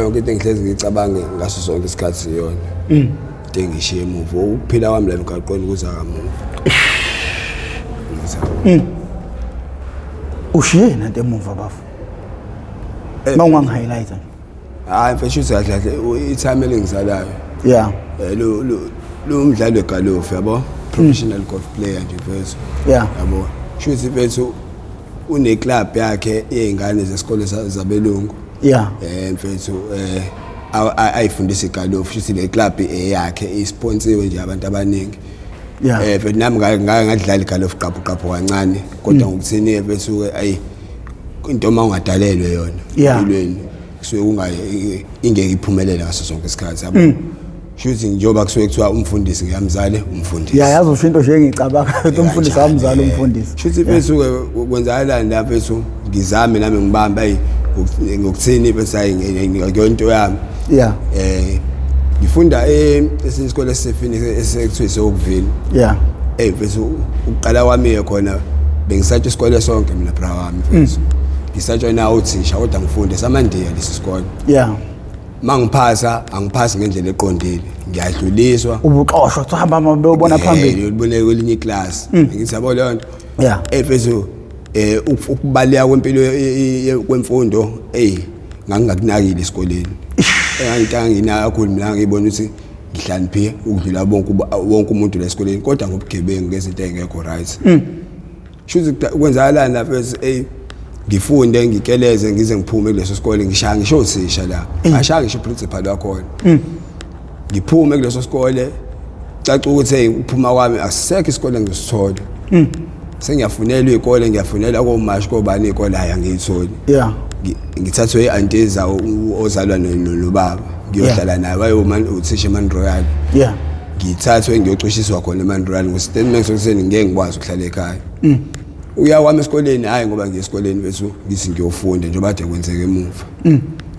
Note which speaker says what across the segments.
Speaker 1: Yonke into engihlezi ngiyicabange ngaso sonke isikhathi iyona into engishiye emuva, ukuphila kwami la emgaqweni kuza kamuva.
Speaker 2: Ushiye nanto emuva bafo. Uma ungangi-highlight nje.
Speaker 1: Hayi mfethu, uthi kahle kahle i-time elingizalayo. Lo mdlalo wegalofu, yabo, professional golf player nje mfethu. Yabo, shuthi mfethu une-club yakhe yey'ngane zesikole zabelungu. Mfethu ayifundisa igalofu, shuthi le club eyakhe isponsiwe nje abantu abaningi. Mfethu nami ngake ngadlala igalofu qaphu qaphu kancane, kodwa ngokuthini mfethu ke, ayi, into uma ungadalelwe yona empilweni kusuke kungayi ingeke iphumelele ngaso sonke isikhathi, yabo. Shuthi njengoba kusuke kuthiwa umfundisi ngiyamzale umfundisi.
Speaker 2: Yeah, yazi usho into nje engicabanga ukuthi umfundisi awumzali umfundisi.
Speaker 1: Shuthi mfethu ke kwenzakalani la mfethu, ngizame nami ngibambe, ayi, ngokuthini mfethu, hayi, ngiyona into yami. Ngifunda esinye isikole esisefini esekuthiwa iseOakville. Mfethu, ukuqala kwami khona bengisatsha isikole sonke mina, bra wami mfethu. Ngisatshwa na uthisha, kodwa ngifunde samandiya lesi sikole. Mangiphasa angiphasi ngendlela eqondile, ngiyadluliswa.
Speaker 2: Ubuxoshwa, kuhamba beyobona phambili.
Speaker 1: Uyobona kwelinye iclass. Ngithi yabo leyo nto. Mfethu, ukubaleka kwempilo kwemfundo, ey, ngangingakunakile esikoleni. Engangintanga nginaka kakhulu mina, ngibona ukuthi ngihlaniphile ukudlula bonke wonke umuntu la esikoleni, kodwa ngobugebengu, ngezinto ezingekho right. Shuthi kwenzakalani lapho mfethu, ey, ngifunde ngikeleze ngize ngiphume kuleso sikole, ngishaya ngisho othisha la, ngashaya ngisho principal wakhona. Ngiphume kuleso sikole, caca ukuthi hey, ukuphuma kwami asisekho isikole ngisithola. Sengiyafunelwa iy'kole, ngiyafunela komashi kobani iy'kole, hhayi, angiyitholi. Ngithathwe i-antiza ozalwa nobaba, ngiyohlala naye, waye uthisha eMount Royal. Ngithathwe ngiyocishiswa khona eMount Royal ngo-statement sokuseni ngeke ngikwazi ukuhlala ekhaya. Uya kwami esikoleni, hhayi, ngoba ngiye esikoleni bethu ngithi ngiyofunda njengoba kade kwenzeka emuva.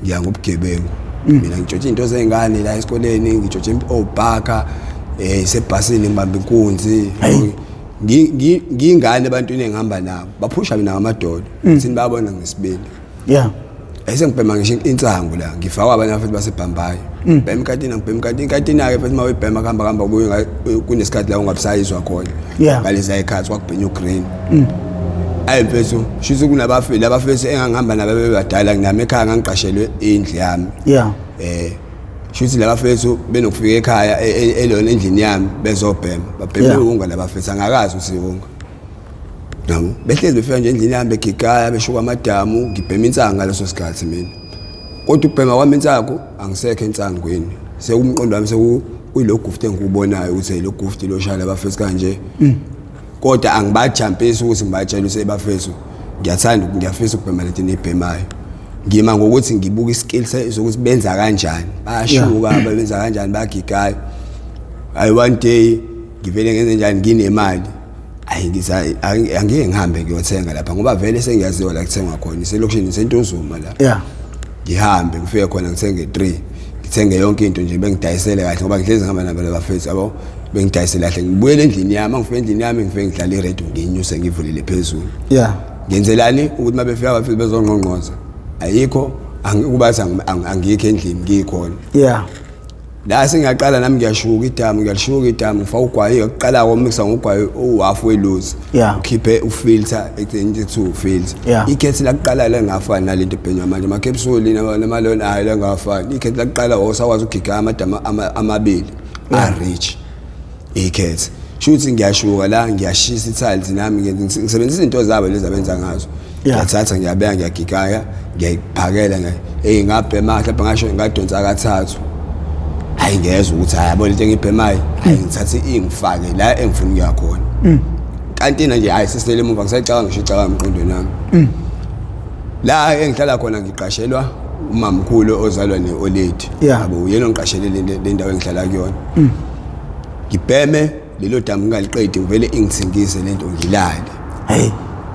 Speaker 1: Ngiya ngobugebengu mina, ngitshontshe into zey'ngane la esikoleni, ngitshontshe obhaka, sebhasini ngibamba inkunzi. Ngiyingane ebantwini engihamba nabo, baphusha mina ngamadolo, thini bayabona ngesibindi. Esengibhema ngisho insangu la, ngifakwa abanye futhi basebhambayo, bhema ikatina, ngibhema ikatina, ikatina-ke futhi uma uyibhema kuhamba kuhamba kubuye kunesikhathi la ungabusayizwa khona. Ngaleza y'khathi kwakubhenywa ugreen. Ayi mfethu, shuthi kunabafeli abafethu engangihamba nabo bebadala nami ekhaya, ngangiqashelwe indlu yami. Shuthi laba fethu benokufika ekhaya elona endlini yami bezobhema, babhema iwunga laba fethu, angakazi ukuthi iwunga, yabo, behlezi befika nje endlini yami begigaya, beshuka amadamu, ngibhema insangu ngaleso sikhathi mina. Kodwa ukubhema kwami insangu, angisekho ensangwini, sekumqondo wami sekuyilo gufti engikubonayo ukuthi lo gufti lo shaya labafethu kanje, kodwa angibajampisi ukuthi ngibatshele ukuthi bafethu, ngiyathanda, ngiyafisa ukubhema lento eniyibhemayo. Ngima ngokuthi ngibuka iskill sokuthi benza kanjani, bayashuka, benza kanjani, bagigayo. Hayi, one day ngivele ngenze njani, nginemali, ayi, ngiza angeke ngihambe ngiyothenga lapha ngoba vele sengiyaziwa la kuthengwa khona, iselokishini sentuzuma la. Ngihambe ngifike khona ngithenge 3, ngithenge yonke into nje, bengidayisele kahle ngoba ngihlezi ngihamba nabo labafethu, yabo, bengidayisele kahle. Ngibuyele endlini yami, angifike endlini yami ngifike ngidlala iradio, ngiyinyuse, ngivulele phezulu. Ngenzelani ukuthi uma befika abafethu bezongqongqoza, ayikho ukubathi angikho endlini, ngikhona. La sengiyaqala nami ngiyashuka idamu, ngiyalishuka idamu, ngifaka ugwayi kuqala, komixa ngogwayi uhafu weluzi. Ukhiphe ufilter, ekugcineni kuthiwa ufilter. Ikhethi lakuqala lengafani nalento ebhenywa manje, amakhepsuli namalona, hayi, lengafani. Ikhethi lakuqala wawusakwazi ukugiga amadamu amabili a-rich ikhethi. Shuthi ngiyashuka la, ngiyashisa ithayithi nami, ngisebenzisa izinto zabo lezi abenza ngazo. Ngiyathatha, ngiyabeka, ngiyagigaya, ngiyayiphakela, hey, ngabhema mhlawumbe ngasho ngadonsa kathathu, hayi, ngiyezwa ukuthi hayi, yabo lento engiyibhemayo, hayi, ngithathe ingifake la engifuna ukuya khona. Kanti nje hayi, sesele emuva ngisayicabanga ngisho icabanga emqondweni wami. La engihlala khona ngiqashelwa umamkhulu ozalwa ne-oledi. Yabo, uyena ongiqashele le ndawo engihlala kuyona. Ngibheme lelo damu ngingaliqedi, ngivele ingithingise lento, ngilale.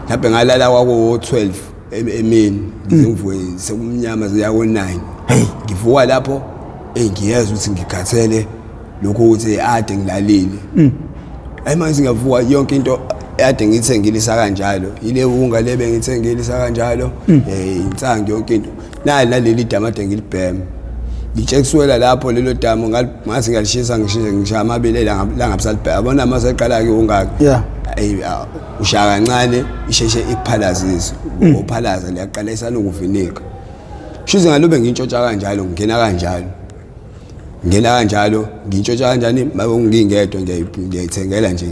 Speaker 1: Mhlawumbe ngalala kwako-12 emini, ngize ngivuke sekumnyama, ziya ko-9. Ngivuka lapho, eyi, ngiyezwa ukuthi ngikhathele, lokho ukuthi ade ngilalile. Hayi, manje ngiyavuka yonke into. Ade ngithengilisa kanjalo, ile wunga le bengithengilisa kanjalo, insangu yonke into. Nali naleli damu ade ngilibhema. Ngitshe kusukela lapho lelo damu ngathi ngiyalishisa, ngishise ngishaya amabili langabisalibhema. Yabona mase eqala ke ungaka. Ayi, ushaya kancane isheshe ikuphalazise. Uphalaza liyaqala isanukuvinika. Shuze ngalobe ngintshontsha kanjalo, ngingena kanjalo. Ngena kanjalo, ngintshontsha kanjani mabe ngingedwa ngiyayithengela nje.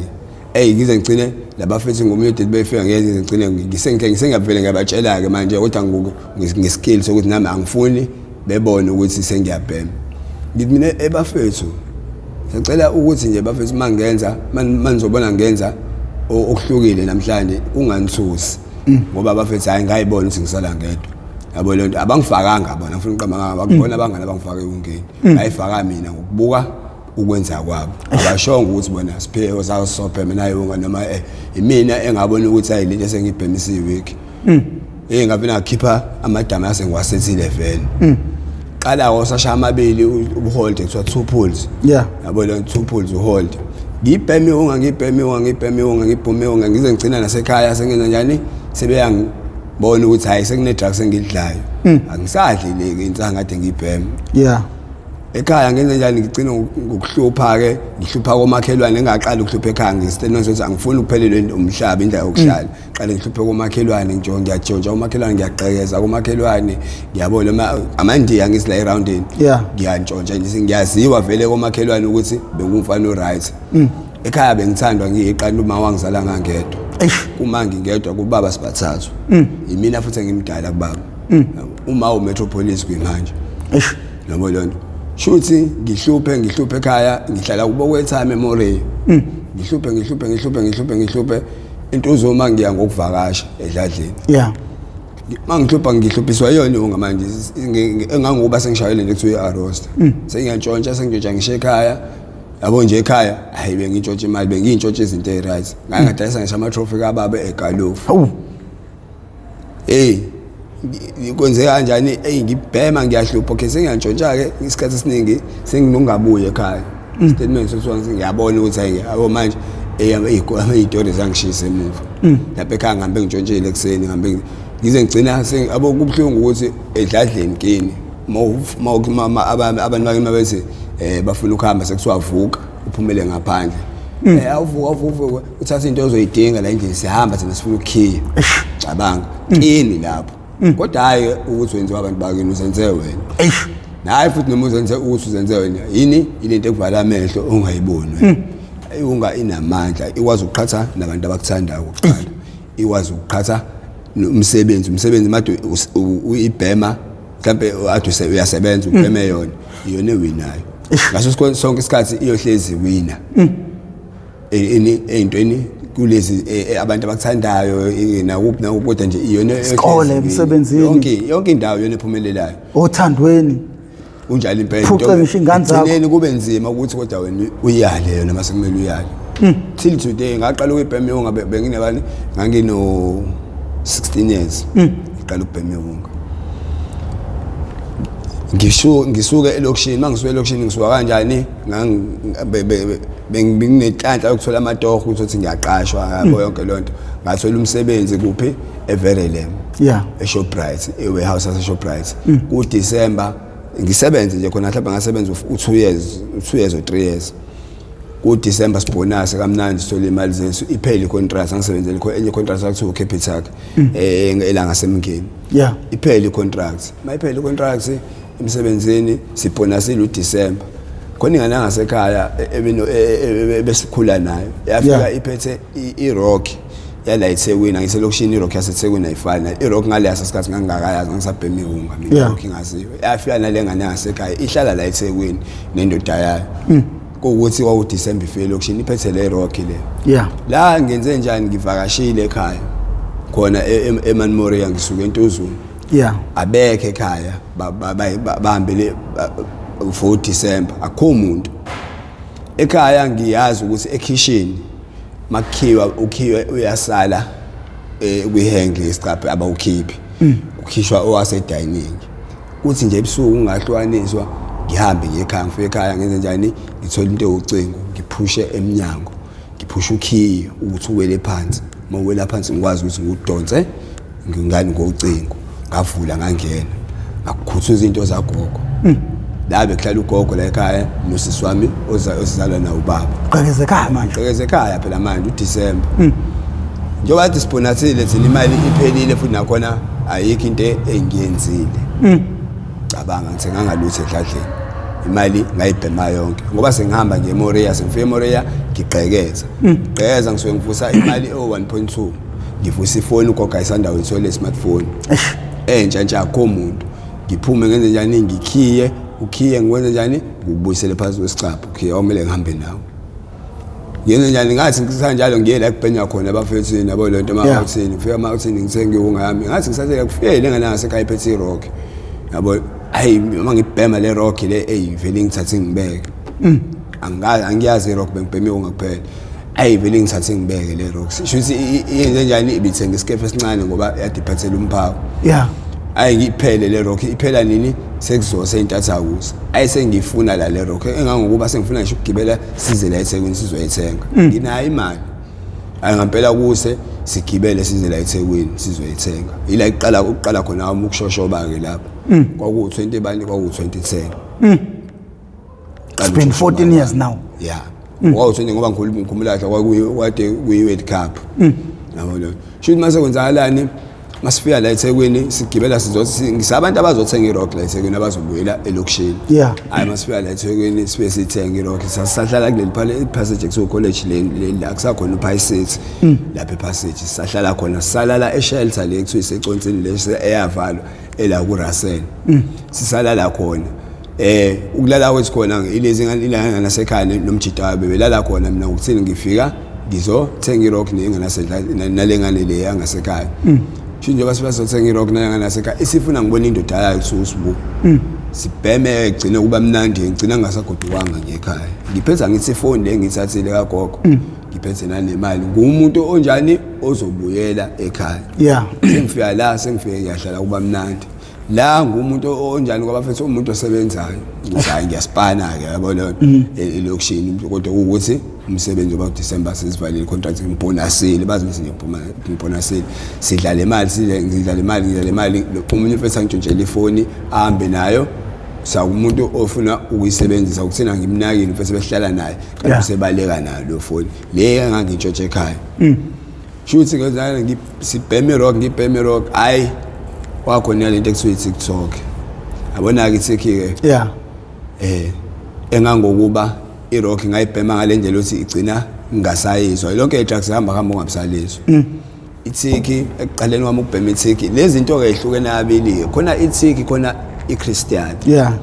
Speaker 1: Ey, ngize ngigcine labafethu ngomyodi befika, ngeke ngigcine ngisengiyavele ngiyabatshela ke manje, kodwa ngeskill sokuthi nami angifuni bebone ukuthi sengiyabhema. Ngithi mina ebafethu ngicela ukuthi nje bafethu mangenza manizobona ngenza okuhlukile namhlanje kunganithusi, ngoba bafethu hayi ngayibona ukuthi ngisala ngedwa. Yabo lento abangifakanga bona, ngifuna uqamba ngaba bakubona abangani abangifake ungeni. Bayifaka mina ngokubuka ukwenza kwabo. Abashongo ukuthi bona siphiwe sawusobhema nayo unga noma imina engabona ukuthi hayi lento sengibhemisa iweek. Ngabe ngakhipha amadama asengiwasethile vele. Qala usashaya amabili uhold, kuthiwa 2 pulls. Yabo lo 2 pulls uhold. Ngibheme unga, ngibheme unga, ngibheme unga, ngibhume unga, ngize ngigcina nasekhaya sengenza njani, sebeyangibona ukuthi hayi sekune drugs engidlayo. Angisadli le insangu kade ngibhema. Ekhaya ngenze njani, ngigcina ngokuhlupha ke, ngihlupha komakhelwane, ngingaqali ukuhlupha ekhaya ngisitena sokuthi angifuni ukuphelelwe umhlaba indlela yokuhlala. Qale ngihluphe komakhelwane, nje ngiyatshontsha komakhelwane, ngiyaqhekeza komakhelwane, ngiyabona amandiya ngithi la eroundini. Ngiyantshontsha nje, ngiyaziwa vele komakhelwane ukuthi bengumfana oright. Ekhaya bengithandwa ngiyiqanda, uma wangizala ngangedwa. Uma ngingedwa kubaba sibathathu. Yimina futhi engimdala kubaba. Uma uMetropolis kuyimanje. Yabo lonto. Shuthi ngihluphe ngihluphe ekhaya, ngihlala kubo kwetime eMoria. Ngihluphe ngihluphe ngihluphe ngihluphe ngihluphe intuzuma ngiya ngokuvakasha edladleni. Mangihlupha ngihluphiswa yona unga manje engangokuba sengishayele nje kuthiwa i-arrosta. Sengiyantshontsha, sengintshontsha ngisho ekhaya. Yabo nje ekhaya hayi bengintshontsha imali, bengintshontsha izinto eziright. Ngake ngadayisa ngisho ama trophy kababa egalufu.
Speaker 2: Hawu.
Speaker 1: Hey, kwenzeka kanjani? Hey, ngibhema ngiyahlupha. Okay, sengiyantshontsha ke isikhathi esiningi senginongabuye ekhaya. Statement sokuthiwa ngiyabona ukuthi hayi yabo manje izitori zangishisa emuva. Lapha ekhaya ngihambe ngintshontshile ekuseni, ngihambe ngize ngigcina yabo kubuhlungu ukuthi edladleni kini abantu bakini mabethi bafuna ukuhamba sekuthiwa vuka uphumele ngaphandle. Awuvuka uvuka uthatha into ozoyidinga la endlini, sihamba thina sifuna ukukhiya. Cabanga kini lapho. Kodwa hayi ukuthi wenziwa abantu bakini, uzenze wena. Nayi futhi noma uzenze ukuthi uzenze wena yini ilento ekuvala amehlo ongayiboni wena. Iwunga inamandla, ikwazi ukuqhatha nabantu abakuthandayo kuqala. Ikwazi ukuqhatha umsebenzi made uyibhema mhlambe athi uyasebenza ubheme yona, iyona ewinayo. Ngaso sonke isikhathi iyohlezi wina. Eyintweni kulezi abantu abakuthandayo nakuphi nakuphi, kodwa nje iyona
Speaker 2: Isikole, emsebenzini.
Speaker 1: Yonke indawo iyona ephumelelayo.
Speaker 2: Othandweni.
Speaker 1: Kunjalo impela.
Speaker 2: Phuce ngisho ingane zakho.
Speaker 1: Ekugcineni kube nzima ukuthi kodwa wena uyale yona mase kumele uyale. Till today ngaqala ukuyibhema iwunga benginebani, ngangino 16 years. Ngiqala ukubhema iwunga. Ngisuke elokishini, mangisuke elokishini ngisuka kanjani? Benginenhlanhla yokuthola amatoho ukuthi ngiyaqashwa yabo yonke lonto. Ngathola umsebenzi kuphi? eVerelem. eShoprite, ewarehouse yaseShoprite. Ku December ngisebenze nje khona, mhlawumbe ngasebenza u2 years, u2 years or 3 years. Ku December sibonus kamnandi, sithola imali zethu, iphele icontract. Ngisebenzele enye contract akuthiwa uCapitec elanga semngeni. Iphele icontract. Mayiphele icontract emsebenzini sibonusile uDecember. Khona ingane yangasekhaya ebesikhula nayo yafika iphethe irock yala eThekwini. Angiselokishini, irock yaseThekwini ayifani irock ngaleso sikhathi, ngangingakayazi, ngisabhema iwunga mina irock ingaziwe. Yafika nale ngane yangasekhaya ihlala la eThekwini nendoda yayo. Kuwukuthi kwakuDecember ifike elokishini iphethe le rock le. La ngenze njani, ngivakashile ekhaya khona eManmoria, ngisuke eNtuzuma. Abekho ekhaya, bahambele for December, akukho umuntu ekhaya. Ngiyazi ukuthi ekhishini makhiwa ukhiwe uyasala kwihangle isicaphe, abawukhiphi, ukhishwa owase dining. Kuthi nje ebusuku ngahlukaniswa, ngihambe ngiye ekhaya. Ngifike ekhaya ngenze njani? Ngithola into yocingo, ngiphushe eminyango, ngiphushe Ngiphusha ukhiye ukuthi uwele phansi. Uma uwela phansi ngikwazi ukuthi ngiwudonse ngingani ngocingo. Ngavula ngangena. Ngakhuthuza izinto zagogo. La bekuhlala ugogo la ekhaya nosisi wami osizalwa nawo ubaba.
Speaker 2: Gqekeze ekhaya manje.
Speaker 1: Gqekeze ekhaya phela manje uDecember. Njengoba kade sibhonathile thina imali iphelile futhi nakhona ayikho into engiyenzile. Cabanga ngithenganga lutho edladleni. Imali ngayibhema yonke ngoba sengihamba ngiye eMoria, sengifike eMoria ngigqekeza. Gqekeza ngisuke ngivusa imali ewu-1.2. Ngivusa ifoni ugogo ayisanda kuyithola i-smartphone. Entsha nje akukho muntu. Ngiphume ngenze njani ngikhiye, ukhiye ngikwenze njani ngikubuyisele phansi kwesicabha ukhiye okumele ngihambe nawo. Ngenze njani ngathi ngisanjalo ngiye la kubhenywa khona abafethu nabo lento ama-outsini ngifika ama-outsini ngithenge iwunga yami ngathi ngisathe kufike le ngane yangasekhaya iphethe i-rock yabo hayi uma ngibhema le rock le eyi vele ngithathe ngibeke angazi angiyazi i-rock bengibhema iwunga kuphela ayi vele ngithathe ngibeke le rock sisho ukuthi iyenze njani ibithenga isikefu esincane ngoba yade iphathele umphako
Speaker 2: yeah
Speaker 1: ayi ngiphele le rock iphela nini sekuzosa intathakusa ayi sengifuna la le rock engangokuba sengifuna ngisho ukugibela size la eThekwini sizoyithenga nginayo imali ayi ngampela kuse sigibele size la eThekwini sizoyithenga ila iqala ukuqala khona wami ukushoshoba ke lapha kwaku 20 bani kwaku 2010
Speaker 2: It's been 14 years now.
Speaker 1: Yeah. Kwawu-20 ngoba ngikhuluma kahle kwakuyi kuyi World Cup. Yabo lo. Shuthi mase kwenzakalani masifika la eThekwini sigibela sizothi ngisabantu abazothenga irock la eThekwini abazobuyela elokishini.
Speaker 2: Yeah.
Speaker 1: Hayi masifika la eThekwini sibe sithenga irock sasahlala kuleli phale passage kuthiwa college le la kusakhona uPie City. Lapha epassage sahlala khona salala eshelter le kuthiwa iseConsini le eyavalwa ela ku Russell. Sisalala khona. Ukulala kwethu khona ilezi ngane ilanga nasekhaya nomjita wabe belala khona mina ngokuthini ngifika ngizothenga irock nengane nale ngane le yangasekhaya. Sho njengoba sibazothenga irock nale ngane yasekhaya isifuna ngibona indoda yayo kuthiwa uSibu. Sibheme gcine kuba mnandi ngigcina ngingasagodukanga ngekhaya. Ngiphethe ngithi ifoni le ngithathile kagogo. Ngiphethe nanemali ngumuntu onjani ozobuyela ekhaya.
Speaker 2: Yeah.
Speaker 1: Sengifika la sengifike ngiyahlala kuba mnandi. La ngumuntu onjani ngoba mfethu umuntu osebenzayo ngithi hayi ngiyasipana ke yabo leyo elokishini kodwa ukuthi umsebenzi oba December sesivalile contract ngibonasile bazi ukuthi ngiyaphuma ngibonasile sidla le mali sidle ngidla le mali ngidla le mali omunye mfethu angitshontshela ifoni ahambe nayo sakumuntu ofuna ukuyisebenzisa ukuthina ngimnakile mfethu behlala naye kanti usebaleka nayo lo foni le engangintshontshe ekhaya shuthi ngenzani sibheme rock ngibheme rock hayi kwakhona lento ekuthiwa i-TikTok yabona ke i-TikTok
Speaker 2: ke yeah
Speaker 1: engangokuba i-rock ngayibhema ngale ndlela ukuthi igcina ngingasayizwa lonke i-drugs ihamba hamba ungabusalizwa i-tik ekuqaleni kwami ukubhema i-tik lezi zinto ke ehlukene kabili khona i-tik khona i-Christian
Speaker 2: yeah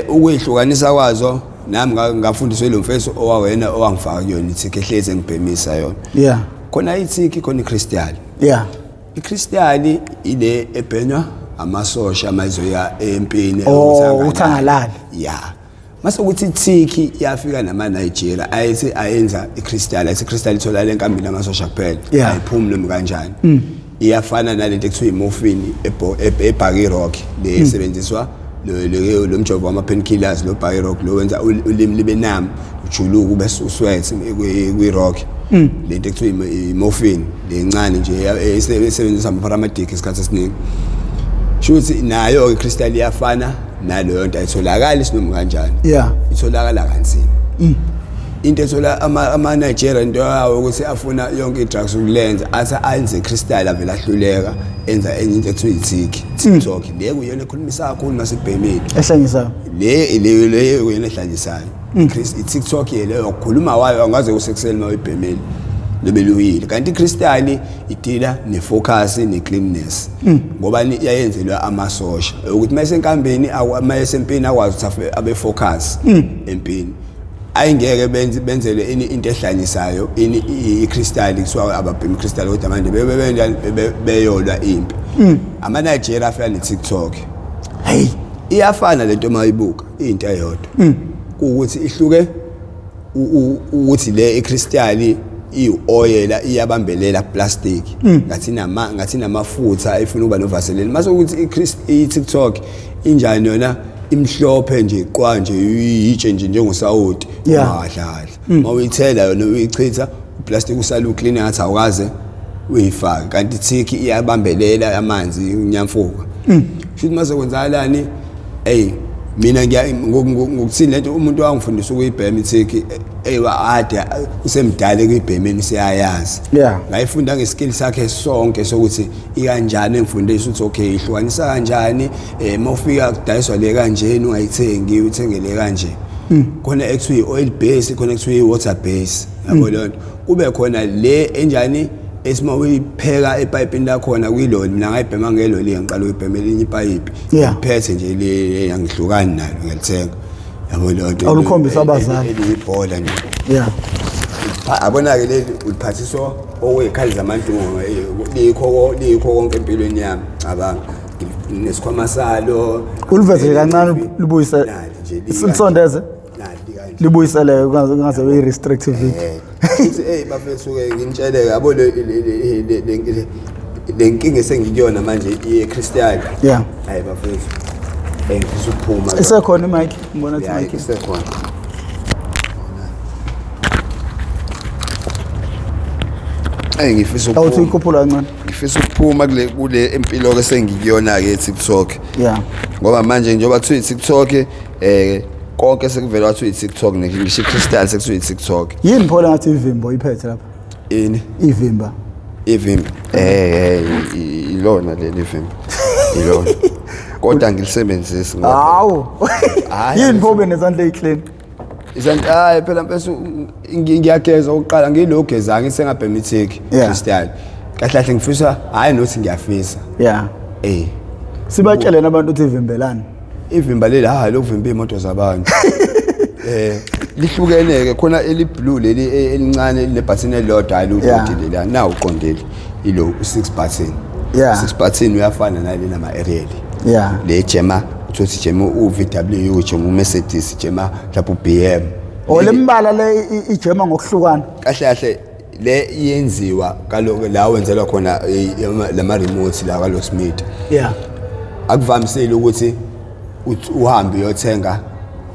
Speaker 1: ukuyihlukanisa kwazo nami ngafundiswa lo mfethu owawena owangifaka kuyona i-tik ehlezi engibhemisa yona
Speaker 2: yeah
Speaker 1: khona i-tik khona i-crystal
Speaker 2: yeah
Speaker 1: i-crystal ile ebhenywa amasosha amazoya empini
Speaker 2: oh ukuthi angalali
Speaker 1: yeah mase ukuthi i-tik yafika nama Nigeria ayethi ayenza i-crystal ayithi crystal itholakala enkambini amasosha kuphela ayiphumi noma kanjani iyafana nalento ekuthiwa imorphine ebhaka irock le esebenziswa lo mjovo wama painkillers lo bhaka irock lo wenza ulimi libe numb ujuluka ube usweat kwi rock lento ekuthiwa imorphine lencane nje esebenziswa ama paramedic isikhathi esiningi shuthi nayo i-crystal iyafana naleyo nto ayitholakali sinoma kanjani
Speaker 2: yeah
Speaker 1: itholakala kanzima into ethola ama Nigeria into yawo ukuthi afuna yonke i-drugs ukulenza athi ayenze crystal avela ahluleka enza enye into ekuthiwa i-tik TikTok le kuyona ekhulumisa kakhulu masibhemile
Speaker 2: ehlanyisayo
Speaker 1: le kuyona ehlanyisayo i-TikTok yeleyo ukukhuluma wayo angaze kusekuseni uma uyibhemile lobe luyile kanti i-crystal idila ne-focus ne-cleanness ngoba iyayenzelwa amasosha ukuthi uma esenkambini uma esempini akwazi ukuthi abe focus empini ayingeke benzele ini into ehlanyisayo ini i-crystal kuthiwa ababhemi crystal kodwa manje bebenjani beyolwa impi ama Nigeria afika ne-TikTok
Speaker 2: hey
Speaker 1: iyafana lento uma uyibuka into eyodwa ukuthi ihluke ukuthi le i-crystal iyoyela iyabambelela plastic ngathi nama ngathi namafutha efuna ukuba novaseline mase ukuthi i-TikTok injani yona Imhlophe nje qwa nje, yitshe nje njengosawoti. Ungadlala mawuyithela yona, uyichitha uplastic, usale uclean ngathi awukaze uyifake, kanti ithiki iyabambelela amanzi, unyamfuka. Shuthi mase kwenzakalani? Ey, mina ngiya ngokuthini lento, umuntu wangifundisa ukuyibhema ithiki, ey, ade usemdala ekuyibhemeni, siyayazi. Ngayifunda ngeskill sakhe sonke sokuthi ikanjani, engifundisa ukuthi okay, ihlukanisa kanjani, mawufika kudayiswa le kanjeni, ungayithengi, uthenge le kanje. Khona ekuthiwa i-oil base, khona ekuthiwa i-water base, yabo leyo nto. Kube khona le enjani esima uyipheka epayipini lakhona kwiloli. Mina ngayibhema ngeloli, ngiqala ukuyibhema elinye ipayipi. Ngiphethe nje le, angihlukani nalo, ngiyalithenga, yabo leyo nto.
Speaker 2: Awulikhombisa abazali.
Speaker 1: Eliyibhola nje. Abona-ke, leli uliphathiswa okuy'khali zamantungo, liyikho konke empilweni yami. Cabanga, nesikhwama salo.
Speaker 2: Uliveze kancane, libuyise.
Speaker 1: Nali nje likanje.
Speaker 2: Lisondeze.
Speaker 1: Nali likanje.
Speaker 2: Libuyisele, kungaze beyi-restrictive video.
Speaker 1: Futhi ey bafethu-ke, nginitshele-ke, yabo le nkinga esengikuyona manje ye-crystal. Hayi bafethu, ngifisa ukuphuma.
Speaker 2: Isekhona imic, ngibona ukuthi
Speaker 1: Ya,
Speaker 2: imic
Speaker 1: isekhona. Ngifisa
Speaker 2: Awuthi
Speaker 1: ukuphuma.
Speaker 2: uyikhuphula kancane.
Speaker 1: Ngifisa ukuphuma kule impilo ke sengikuyona ke TikTok. Ngoba manje njengoba kuthiwa i-TikTok, konke sekuvela kwathiwa i-TikTok, ngisho i-crystal sekuthiwa i-TikTok.
Speaker 2: Yini pho ngathi ivimbo oyiphethe lapha?
Speaker 1: Ini?
Speaker 2: Ivimba.
Speaker 1: Ivimba. Ilona leli ivimba. Ilona. Kodwa ngilisebenzisi ngoba
Speaker 2: Hawu.
Speaker 1: Hhayi,
Speaker 2: Yini pho ube nezandla ey'clean?
Speaker 1: Izandla, hayi phela mfethu, ngiyageza okokuqala, ngilogeza ngisengabhema itheki crystal. Kahle kahle ngifisa, hayi nothi ngiyafisa.
Speaker 2: Sibatshele nabantu ukuthi ivimbelani.
Speaker 1: Ivimba leli, hayi, lokuvimba iy'moto zabantu. Lihlukene ke, khona eli blue leli elincane lebhathini elilodwa, hayi udoti leliya. Nawu uqondile ilo 6 button. 6 button uyafana nale nama aerial. Le jema uthothi jema u VW, jema u Mercedes, jema mhlawumbe u BM.
Speaker 2: O lembala le ijema ngokuhlukana.
Speaker 1: Kahle kahle le iyenziwa kaloko la wenzelwa khona lama remote la ka Smith. Akuvamisile ukuthi uhambe uyothenga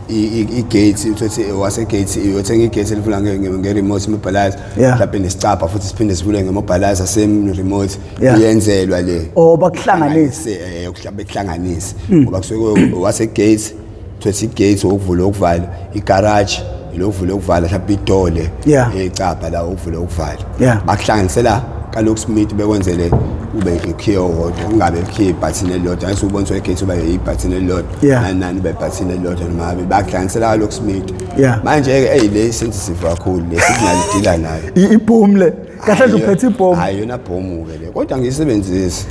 Speaker 1: i-gate, uthothi wase gate uyothenga i-gate elivula nge-remote mobilizer, mhlawumbe nesicabha futhi siphinde sivule nge-mobilizer, same remote. Iyenzelwa le.
Speaker 2: Oh, bakuhlanganise.
Speaker 1: Bekuhlanganise ngoba kusuke wase gate, uthothi i-gate okuvula okuvala, i-garage lokuvula okuvala, mhlawumbe idole ecabha la ukuvula okuvala. Bakuhlanganisela ka-locksmith, bekwenzele ube ikhiye owodwa, kungabe ikhiye ibhathini elilodwa. Ngase ubone ukuthi igate uba ibhathini elilodwa, nani nani ube ibhathini elilodwa, noma ngabe bakuhlanganisela ka-locksmith. Manje-ke eyi, le sensitive kakhulu le, singalidila nayo.
Speaker 2: Ibhomu le. Kahle nje uphethe ibhomu.
Speaker 1: Hayi, yona bhomu-ke le, kodwa ngiyisebenzisi.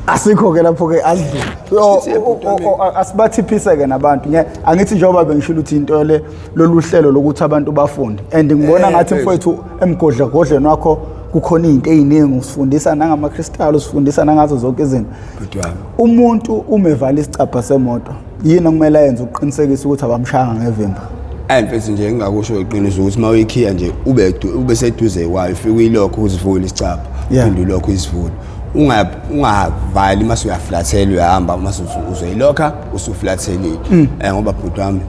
Speaker 2: Asikho ke lapho ke, asidlule.
Speaker 1: Sithi ebhuti wami.
Speaker 2: Asibathiphise ke nabantu. Angithi njengoba bengishilo ukuthi into le, lolu hlelo lokuthi abantu bafunde. And ngibona ngathi mfowethu emgodlagodleni wakho kukhona izinto eziningi, usifundisa nangama crystal, usifundisa nangazo zonke izinto.
Speaker 1: Bhuti wami.
Speaker 2: Umuntu uma evala isicabha semoto, yini okumele ayenze ukuqinisekisa ukuthi abamshayanga ngevimba?
Speaker 1: Ayi mfethu nje, engingakusho iqiniso ukuthi uma uyikhiya nje ube seduze kwayo, ufike uyilokho uzivule isicabha, uphinde ulokho uyisivule. Ungavali mase uyaflathela uyahamba, mase uzoyilokha usuflathelile. Ngoba bhuti wami,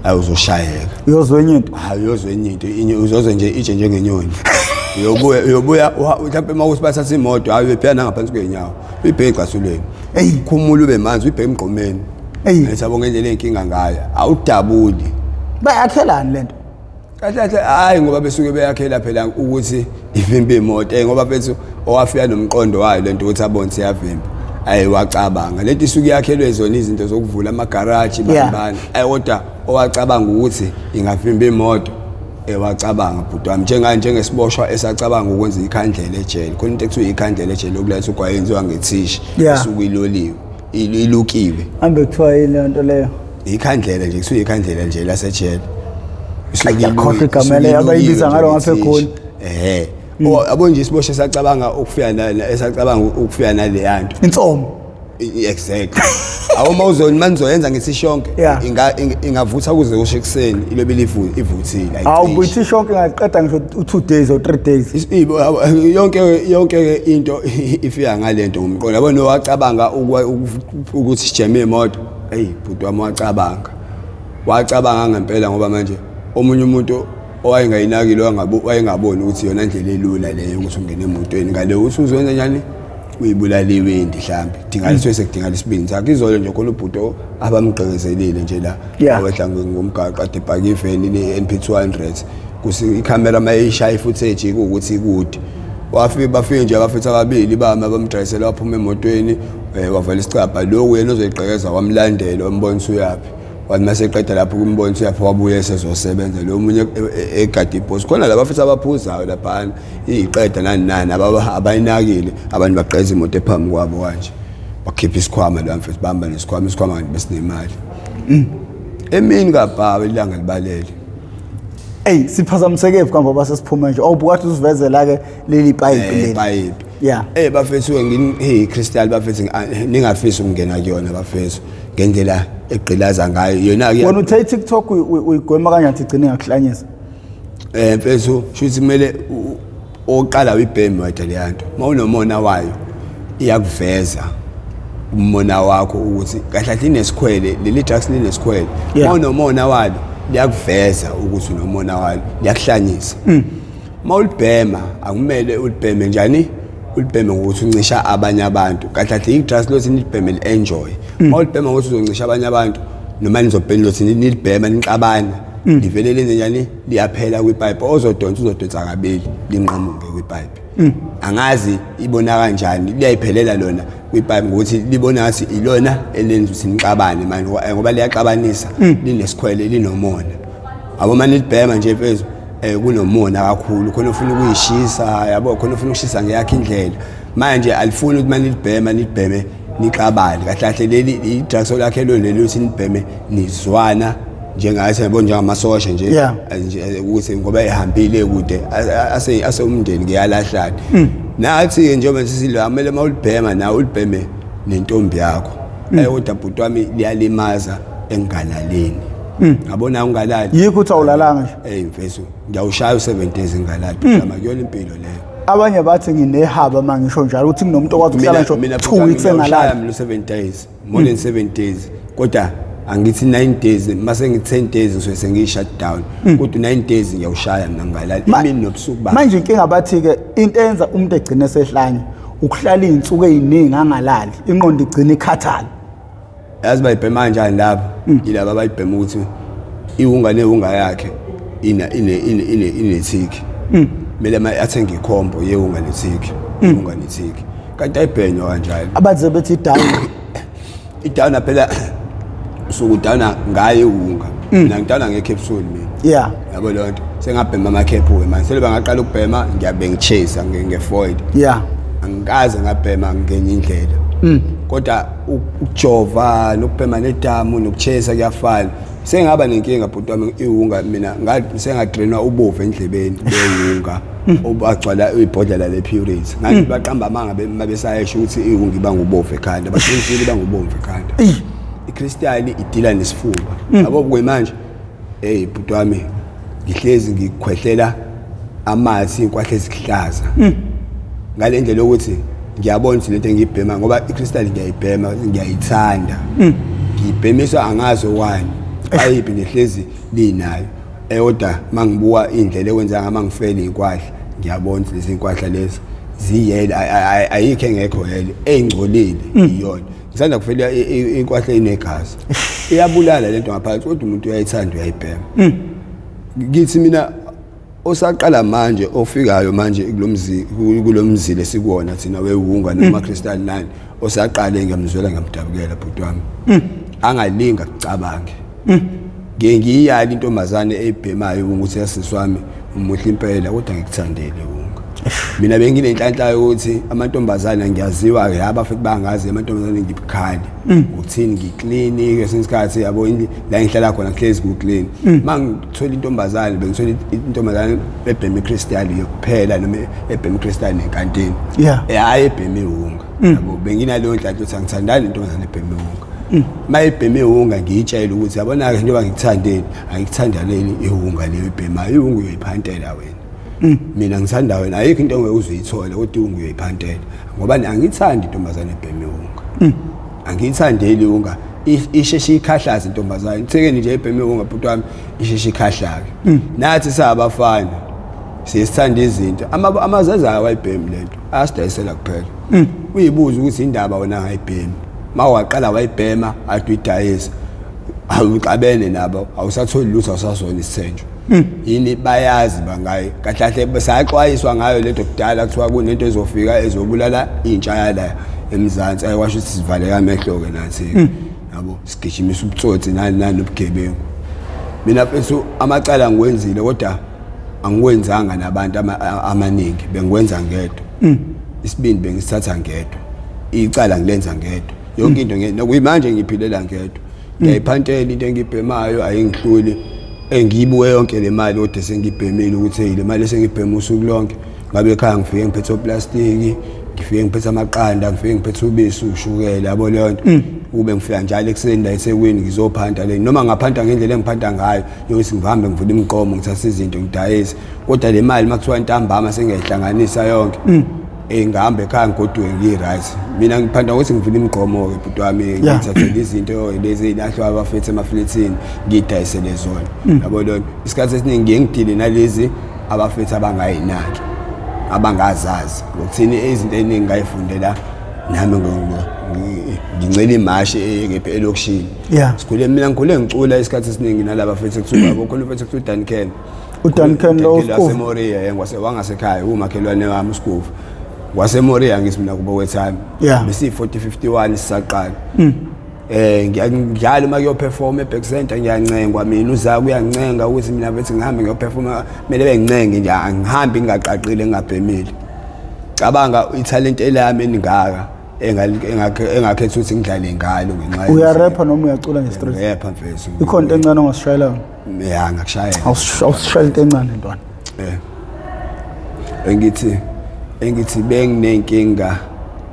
Speaker 1: ayi uzoshayeka.
Speaker 2: Uyozwa enye into.
Speaker 1: Hayi, uyozwa enye into, uzozwa nje itshe njengenyoni. Uyobuya, mhlawumbe uma kuthi bathatha imoto, hayi uyibheka nangaphansi kwey'nyawo, uyibheke ecasulweni.
Speaker 2: Eyi.
Speaker 1: Khumula ube manzi, uyibheke emgqomeni.
Speaker 2: Eyi.
Speaker 1: Ngiyabonga ngendlela eyinkinga ngayo, awudabuli.
Speaker 2: Bayakhelani lento?
Speaker 1: Kahle kahle hayi, ngoba besuke beyakhela phela ukuthi ivimbe imoto, ngoba mfethu owafika nomqondo wayo lento ukuthi abone ukuthi iyavimba. Ayi wacabanga lento isuke yakhelwe zona izinto zokuvula amagaraji, bani bani. Ayi kodwa owacabanga ukuthi ingavimba imoto, wacabanga bhuti wami, njengesiboshwa esacabanga ukwenza ikhandlela ejele. Khona into ekuthiwa ikhandlela ejele yokulayitha ugwayi, yenziwa ngethishi, isuke iloliwe, ilukiwe.
Speaker 2: Hambe kuthiwa yini leyo nto leyo?
Speaker 1: Ikhandlela nje, kuthiwa ikhandlela nje lasejele.
Speaker 2: Ayi, ngiyakhohlwa igama leyo abayibiza ngalo ngapha eGoli.
Speaker 1: Yabo nje isiboshwa esacabanga ukufika esacabanga ukufika naleya nto.
Speaker 2: Insomo.
Speaker 1: Exactly. Awu uma manizoyenza ngesishonke, ingavutha kuze kushe ekuseni, ilobe ivuthile,
Speaker 2: Hawu,
Speaker 1: ayicishi.
Speaker 2: buyithi shonke ingaqeda ngisho u2 days or 3 days.
Speaker 1: Yonke into ifika ngalento ngomqondo. Yabo nowacabanga ukuthi sijeme imoto. Hey bhuti wami wacabanga. Wacabanga ngempela ngoba manje omunye umuntu owayengayinakile wayengaboni ukuthi yona ndlela elula leyo ukuthi ungene emotweni ngale uthi uzoyenza njani uyibulala iwindi mhlambe dinga liswe sekudinga isibindi sakhe izolo nje khona ubhuti abamgqekezelile nje la owehla ngomgaqo ade ebhaka iveni le-NP 200 kusi ikhamera mayishaya i-footage ukuthi ikude wafike bafike nje abafethu ababili bami abamdrayisela waphuma emotweni wavala isicabha lokhu yena ozoyiqhekeza wamlandela wambonisa uyaphi wathi mase eqeda lapho kumbonisa uyaphi wabuye esezosebenza lo munye egade iposi khona laba futhi abaphuzayo laphana iyiqeda nani nani abayinakile abantu bagqeza imoto ephambi kwabo kanje bakhipha isikhwama la mfethu bamba nesikhwama isikhwama kanti besinemali emini kabhawe ilanga libalele.
Speaker 2: Ey siphazamiseke phi ngoba sesiphume nje awubukathi usivezela ke leli payipi leli
Speaker 1: payipi yeah bafethu hey crystal bafethu ningafisi ukungena kuyona bafethu ngendlela egqilaza ngayo yona
Speaker 2: ke wena uthe TikTok uyigwema kanjani igcine ngakuhlanyisa
Speaker 1: mfethu shuthi kumele oqala uyibheme wedwa le yanto mawunomona wayo iyakuveza umona wakho ukuthi kahle kahle inesikhwele leli drugs linesikhwele mawunomona walo liyakuveza ukuthi unomona walo liyakuhlanyisa. Mawulibhema akumele ulibheme njani ulibheme ngokuthi uncisha abanye abantu kahle kahle i-drugs lothi nilibheme li-enjoy mawulibhema ngokuthi uzoncisha abanye abantu noma nizobhema lothi nilibhema nixabana livele lenze njani liyaphela kwipipe ozodonsa uzodonsa kabili linqamuke kwipipe. Angazi ibona kanjani liyayiphelela lona kwipipe ngokuthi libona ngathi ilona elenza ukuthi nixabane manje ngoba liyaxabanisa linesikhwele linomona abo manje libhema nje mfethu kunomona kakhulu khona ufuna ukuyishisa yabo khona ufuna ukushisa ngeyakhe indlela manje alifuni ukuthi manje libhema nibheme nixabane kahle kahle leli i-drugs lakhe lo leli uthi nibheme nizwana njengathi yabo njengamasosha nje ukuthi ngoba ehambile kude ase umndeni ngiyalahlana nathi ke njengoba sisilwa kumele mawulibhema nawe ulibheme nentombi yakho kodwa bhuti wami liyalimaza engalaleni ngabona ungalali
Speaker 2: yikho uthi awulalanga
Speaker 1: nje mfethu ngiyawushaya u7 days ngalali phela kuyona impilo leyo.
Speaker 2: Abanye bathi nginehaba mangisho njalo ukuthi kunomuntu okwazi ukuhlala ngisho 2 weeks engalali
Speaker 1: mina 7 days more than 7 days kodwa angithi 9 days mase ngi 10 days ngisuke sengiyi shut down kodwa 9 days ngiyawushaya mina ngalali imini nobusuku
Speaker 2: ba. Manje inkinga bathi ke into eyenza umuntu egcine sehlanya ukuhlala izinsuku eziningi angalali ingqondo igcina ikhathala.
Speaker 1: Yazi bayibhema kanjani lapho yilaba abayibhema ukuthi iwunga newunga yakhe ina ine ine ine inethiki kumele athenge ikhombo yewunga nethiki iwunga nethiki kanti ayibhenywa kanjalo.
Speaker 2: Abaze bethi down
Speaker 1: idowna phela usuku downa ngaye iwunga mina ngidowna ngecapsule mina
Speaker 2: yeah
Speaker 1: yabo leyo nto sengabhema amakhephu manje sele bangaqala ukubhema ngiyabe ngichase ngefoil
Speaker 2: yeah
Speaker 1: angikaze ngabhema ngenye indlela kodwa ukujova nokubhema nedamu nokuchase kuyafana. Sengaba nenkinga bhuti wami iwunga mina sengadrainwa ubovu endlebeni bewunga obagcwala ibhodlela le-purity ngathi baqamba amanga mabesayesho ukuthi iwunga iba ngubovu ekhanda baqinisile iba ngubomvu ekhanda. I-crystal idila nesifuba yabo kuyimanje hey bhuti wami ngihlezi ngikhwehlela amathi inkwahla ezihlaza ngale ndlela yokuthi ngiyabona ukuthi lento engiyibhema ngoba i-crystal ngiyayibhema ngiyayithanda ngiyibhemiswa angazi okwani ayiphi ngihlezi linayo kodwa mangibuka indlela ekwenza ngama ngifela inkwahla ngiyabona ukuthi lezi inkwahla lezi ziyele ayikho engekho yele eyingcolile iyona ngisanda kufela inkwahla enegazi iyabulala lento ngaphansi kodwa umuntu uyayithanda uyayibhema. Ngithi mina osaqala manje ofikayo manje kulomzile sikuwona thina wewunga noma crystal 9 osaqale ngiyamzwela ngiyamdabukela bhuti wami angalinga kucabange ngiye ngiyiyala intombazane ebhemayo ukuthi yasisi wami umuhle impela kodwa ngikuthandele wunga. Mina benginenhlanhla yokuthi amantombazane ngiyaziwa ke abafuthi bangazi amantombazane ngibukhali uthini ngiclean kwesinye isikhathi yabo la ngihlala khona kuhlezi ku clean mangithola intombazane bengithola intombazane ebhema iCrystal yokuphela noma ebhema iCrystal nenkantini hayi ebhema iwunga yabo benginaleyo nhlanhla ukuthi angithandani intombazane ebhema iwunga mayibhema iwunga ngiyitshela ukuthi yabona ke njengoba ngikuthandeni angikuthandaneli iwunga leyo ibhemayo iwunga uyoyiphantela wena mina ngithanda wena ayikho into ongeke uzuyithole kodwa iwunga uyoyiphantela ngoba angithandi intombazane ebhema iwunga angiyithandeli iwunga Isheshe ikhahlaza intombazane. Ithekeni nje ebheme ungabhuti wami isheshe ikhahlake. Nathi sabafana siyisithanda izinto. Amazazayo awayibhemi lento. Asidayisela kuphela. Uyibuza ukuthi indaba wena angayibhemi. Mawaqala wayibhema ade uyidayisa. Awuxabene nabo, awusatholi lutho, awusazona isithenjwa. Yini bayazi bangayi kahle kahle saxwayiswa ngayo lento kudala, kuthiwa kunento ezofika ezobulala intsha yala eMzansi. Ayiwasho ukuthi sivaleka amehlo ke nathi, yabo, sigijimisa ubutsotsi nani nani nobugebengu. Mina mfethu amacala ngiwenzile, kodwa angiwenzanga nabantu amaningi, bengikwenza ngedwa. Isibindi bengisithatha ngedwa, icala ngilenza ngedwa, yonke into nokuyimanje ngiphilela ngedwa. Ngiyayiphantela into engibhemayo, ayingihluli engiyibuke yonke le mali, kodwa sengibhemile ukuthi hey, le mali esengibhema usuku lonke, ngabe ekhaya ngifike ngiphethe oplastiki, ngifike ngiphethe amaqanda, ngifike ngiphethe ubisi, ushukela, yabo leyo nto. Ube ngifika njalo ekuseni la eThekwini ngizophanta le, noma ngaphanta ngendlela engiphanta ngayo yokuthi ngihambe ngivule imiqomo, ngithathe izinto ngidayise, kodwa le mali makuthiwa ntambama sengiyayihlanganisa yonke, ngihamba ekhaya ngigoduke ngiyi-right. Mina ngiphanda ukuthi ngivule imigqomo-ke bhuti wami, ngithathele izinto lezi ey'lahlwa abafethu emaflethini, ngiyidayisele zona, yabo leyo nto. Isikhathi esiningi ngiye ngidile nalezi abafethu abangayinaki, abangazazi ngokuthini izinto ey'ningi ngayifundela nami ngincela imashi ekephi elokishini. Sikhule, mina ngikhule ngicula isikhathi esiningi nalaba fethu ekuthiwa khona mfethu ekuthiwa uDuncan.
Speaker 2: UDuncan lo uSkuva.
Speaker 1: Wasemoria, yena wangasekhaya, umakhelwane wami uSkuva wasemoria, ngithi mina kubo kwethime besi 40 51 sisaqala. Njalo uma kuyoperform eBack Center ngiyancengwa mina, uzaka uyancenga ukuthi mina bethi ngihambe ngiyoperforma, kumele bengincenge nje, angihambi ngingaqaqile, ngingabhemile. Cabanga ithalente elami elingaka engakhetha ukuthi ngidlale ngalo ngenxa
Speaker 2: Uyarapha noma uyacula nge-street?
Speaker 1: Rapha mfethu.
Speaker 2: Ikhona into encane ongasishayela yona?
Speaker 1: Ya, ngakushayela.
Speaker 2: Awusishayela into encane, ntwana.
Speaker 1: Engithi benginenkinga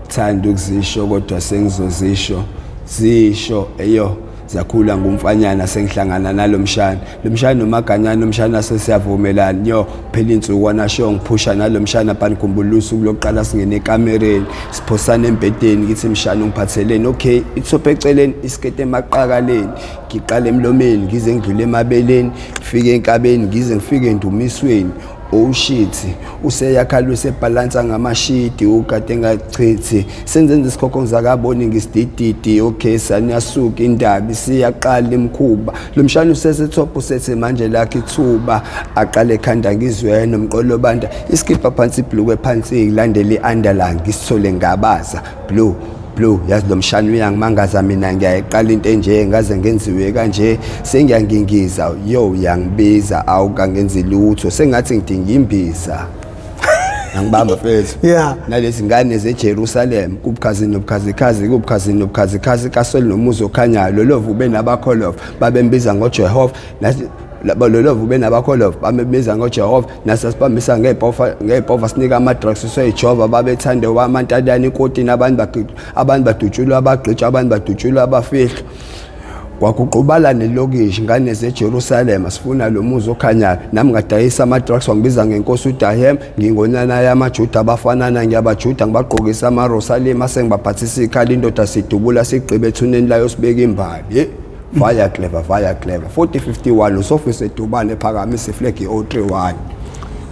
Speaker 1: thanda ukuzisho, kodwa sengizozisho zisho eyo zakhula ngumfanyana, sengihlangana nalomshana, lo mshana nomaganyana, umshana sesiyavumelana yo, phela insukwana sho ngiphusha nalomshana bani. Khumbula usuku lokuqala singene ekamereni, siphosana embhedeni, ngithi mshana ungiphatheleni? Okay, ithophe eceleni, isikete emaqakaleni, ngiqale emlomeni ngize ngidlule emabeleni, ngifike enkabeni, ngize ngifike endumisweni. Oh shit, useyakhala, usebhalansa ngamashidi, ukade engachithi, senzenza isikhokho ngizakaboni ngisidididi. Okay, saniyasuka indaba isiyaqala imkhuba, lo mshana usesethop, usethe manje lakhe ithuba, aqale ekhanda ngizwe nomqolo banda, iskipha phansi, ibhlukwe phansi, kulandela i-underline, ngisithole ngabaza blue blue. Yazi lo mshana uyangimangaza mina, ngiyayiqala into enje, ngaze ngenziwe kanje, sengiyangingiza yo, uyangibiza, awukangenzi lutho, sengathi ngidinga imbiza, angibamba mfethu. Nalezi ngane zeJerusalem, kubukhazi nobukhazikhazi, kubukhazi nobukhazikhazi, kasoli nomuzi okhanyayo, lolovu ube nabakholova babembiza ngoJehova, nathi lolovu ube nabakholova bamembiza ngoJehova, nasasibambisa ngey'pova ngey'pova, sinika ama-drugs soyijova, babethande wamantaliyane ikotini, abantu badutshulwa abagqitshwa, abantu badutshulwa abafihlwa, kwakuqubala nelokishi, ngane zeJerusalema, sifuna lo muzi okhanyayo. Nami ngadayisa ama-drugs, wangibiza ngenkosi uDahem, ngingonana yamaJuda, abafanana ngiyabajuda, ngibagqokisa amarosalima, sengibaphathisa ikhali, indoda sidubula sigqibe ethuneni layo, sibeka imbali. Ye fire clever, fire clever, 4051 usofisa edubane, ephakamisa iflag i-031,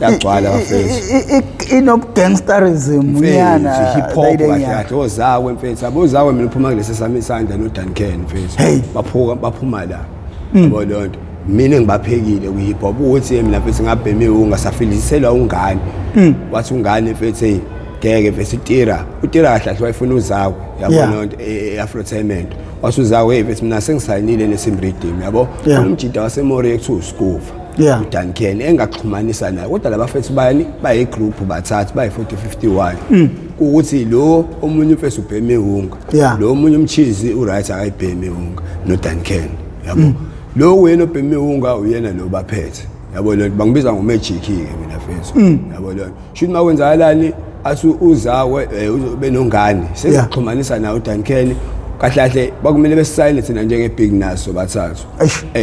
Speaker 1: yagcwala bafethu.
Speaker 2: Inobugangsterism nyana.
Speaker 1: Hip hop kahle kahle, ozawe mfethu, abozawe mina uphuma kulesi sami isandla noDuncan mfethu. Baphuka baphuma la, yabo leyo nto, mina ngibaphekile kwi-hip hop, ukuthi mina mfethu ngabhemiwe ungasafiliselwa ungane, wathi ungane mfethu, hey, ngeke mfethu, itira utira kahle kahle wayefuna uzawe, yabo leyo nto, e-Afrotainment, wathi uzawe, hey mfethu, mina sengisayinile neSimridim, yabo. Umjida waseMoria ekuthiwa uSkuva, uDuncan, engaxhumanisa naye, kodwa labafethu bani bayigroup bathathu, bayi-40 51, ukuthi lo omunye umfethu ubhema iwunga, lo omunye umchizi uright akayibhemi iwunga, noDuncan, yabo, lo wena obhema iwunga uyena lo baphethe, yabo lo bangibiza ngomagic ke mina mfethu, yabo lo shuthi makwenzakalani athi uzawe ube nongane, sesixhumanisa naye uDuncan. Kahle kahle bakumele besisayine thina njenge Big Naso bathathu.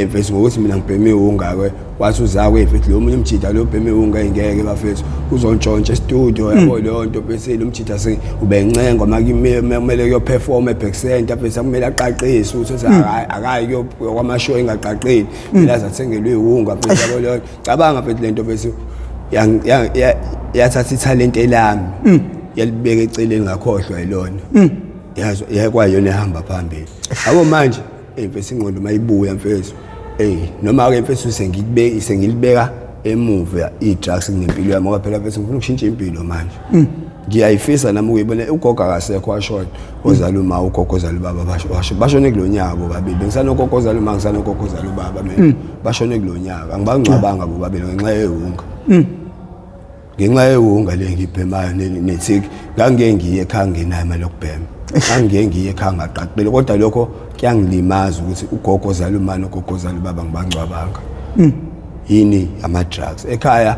Speaker 1: Mfethu, ngokuthi mina ngibheme iwunga-ke, wathi uzakwe mfethu lo munye umjida lo bheme iwunga, engeke bafethu, uzontshontsha e-studio, yabo leyo nto. Bese lo mjida ubencengwa kumele kuyoperform e-back center, mfethu, kumele aqaqise ukuthi akayi kwamashow engaqaqile, kumele aze athengelwe iwunga, mfethu, yabo leyo nto. Cabanga mfethu, lento mfethu yathatha ithalente lami, yalibeka eceleni, ngakhohlwa yilona, yazo yakwayona ehamba phambili, yabo. Manje mfethu, ingqondo mayibuya mfethu, noma ke mfethu sengikubeka, sengilibeka emuva i-drugs nempilo yami, ngoba phela mfethu ngifuna ukushintsha impilo manje. Ngiyayifisa nami ukuyibona. Ugogo akasekho, washona, ozala uma, ugogo ozala ubaba, basho bashone kulo nyaka bobabili. Bengisanogogo ozala uma, ngisanogogo ozala ubaba mina, bashone kulo nyaka, angibangcwabanga bobabili ngenxa yewunga, ngenxa yewunga le ngibhemayo nethiki. Ngangike ngiye ekhaya ngenayo imali yokubhema, ngangike ngiye ekhaya ngaqaqile, kodwa lokho kuyangilimaza ukuthi ugogo ozala uma nogogo ozala ubaba ngibangcwabanga. Yini? Ama-drugs. Ekhaya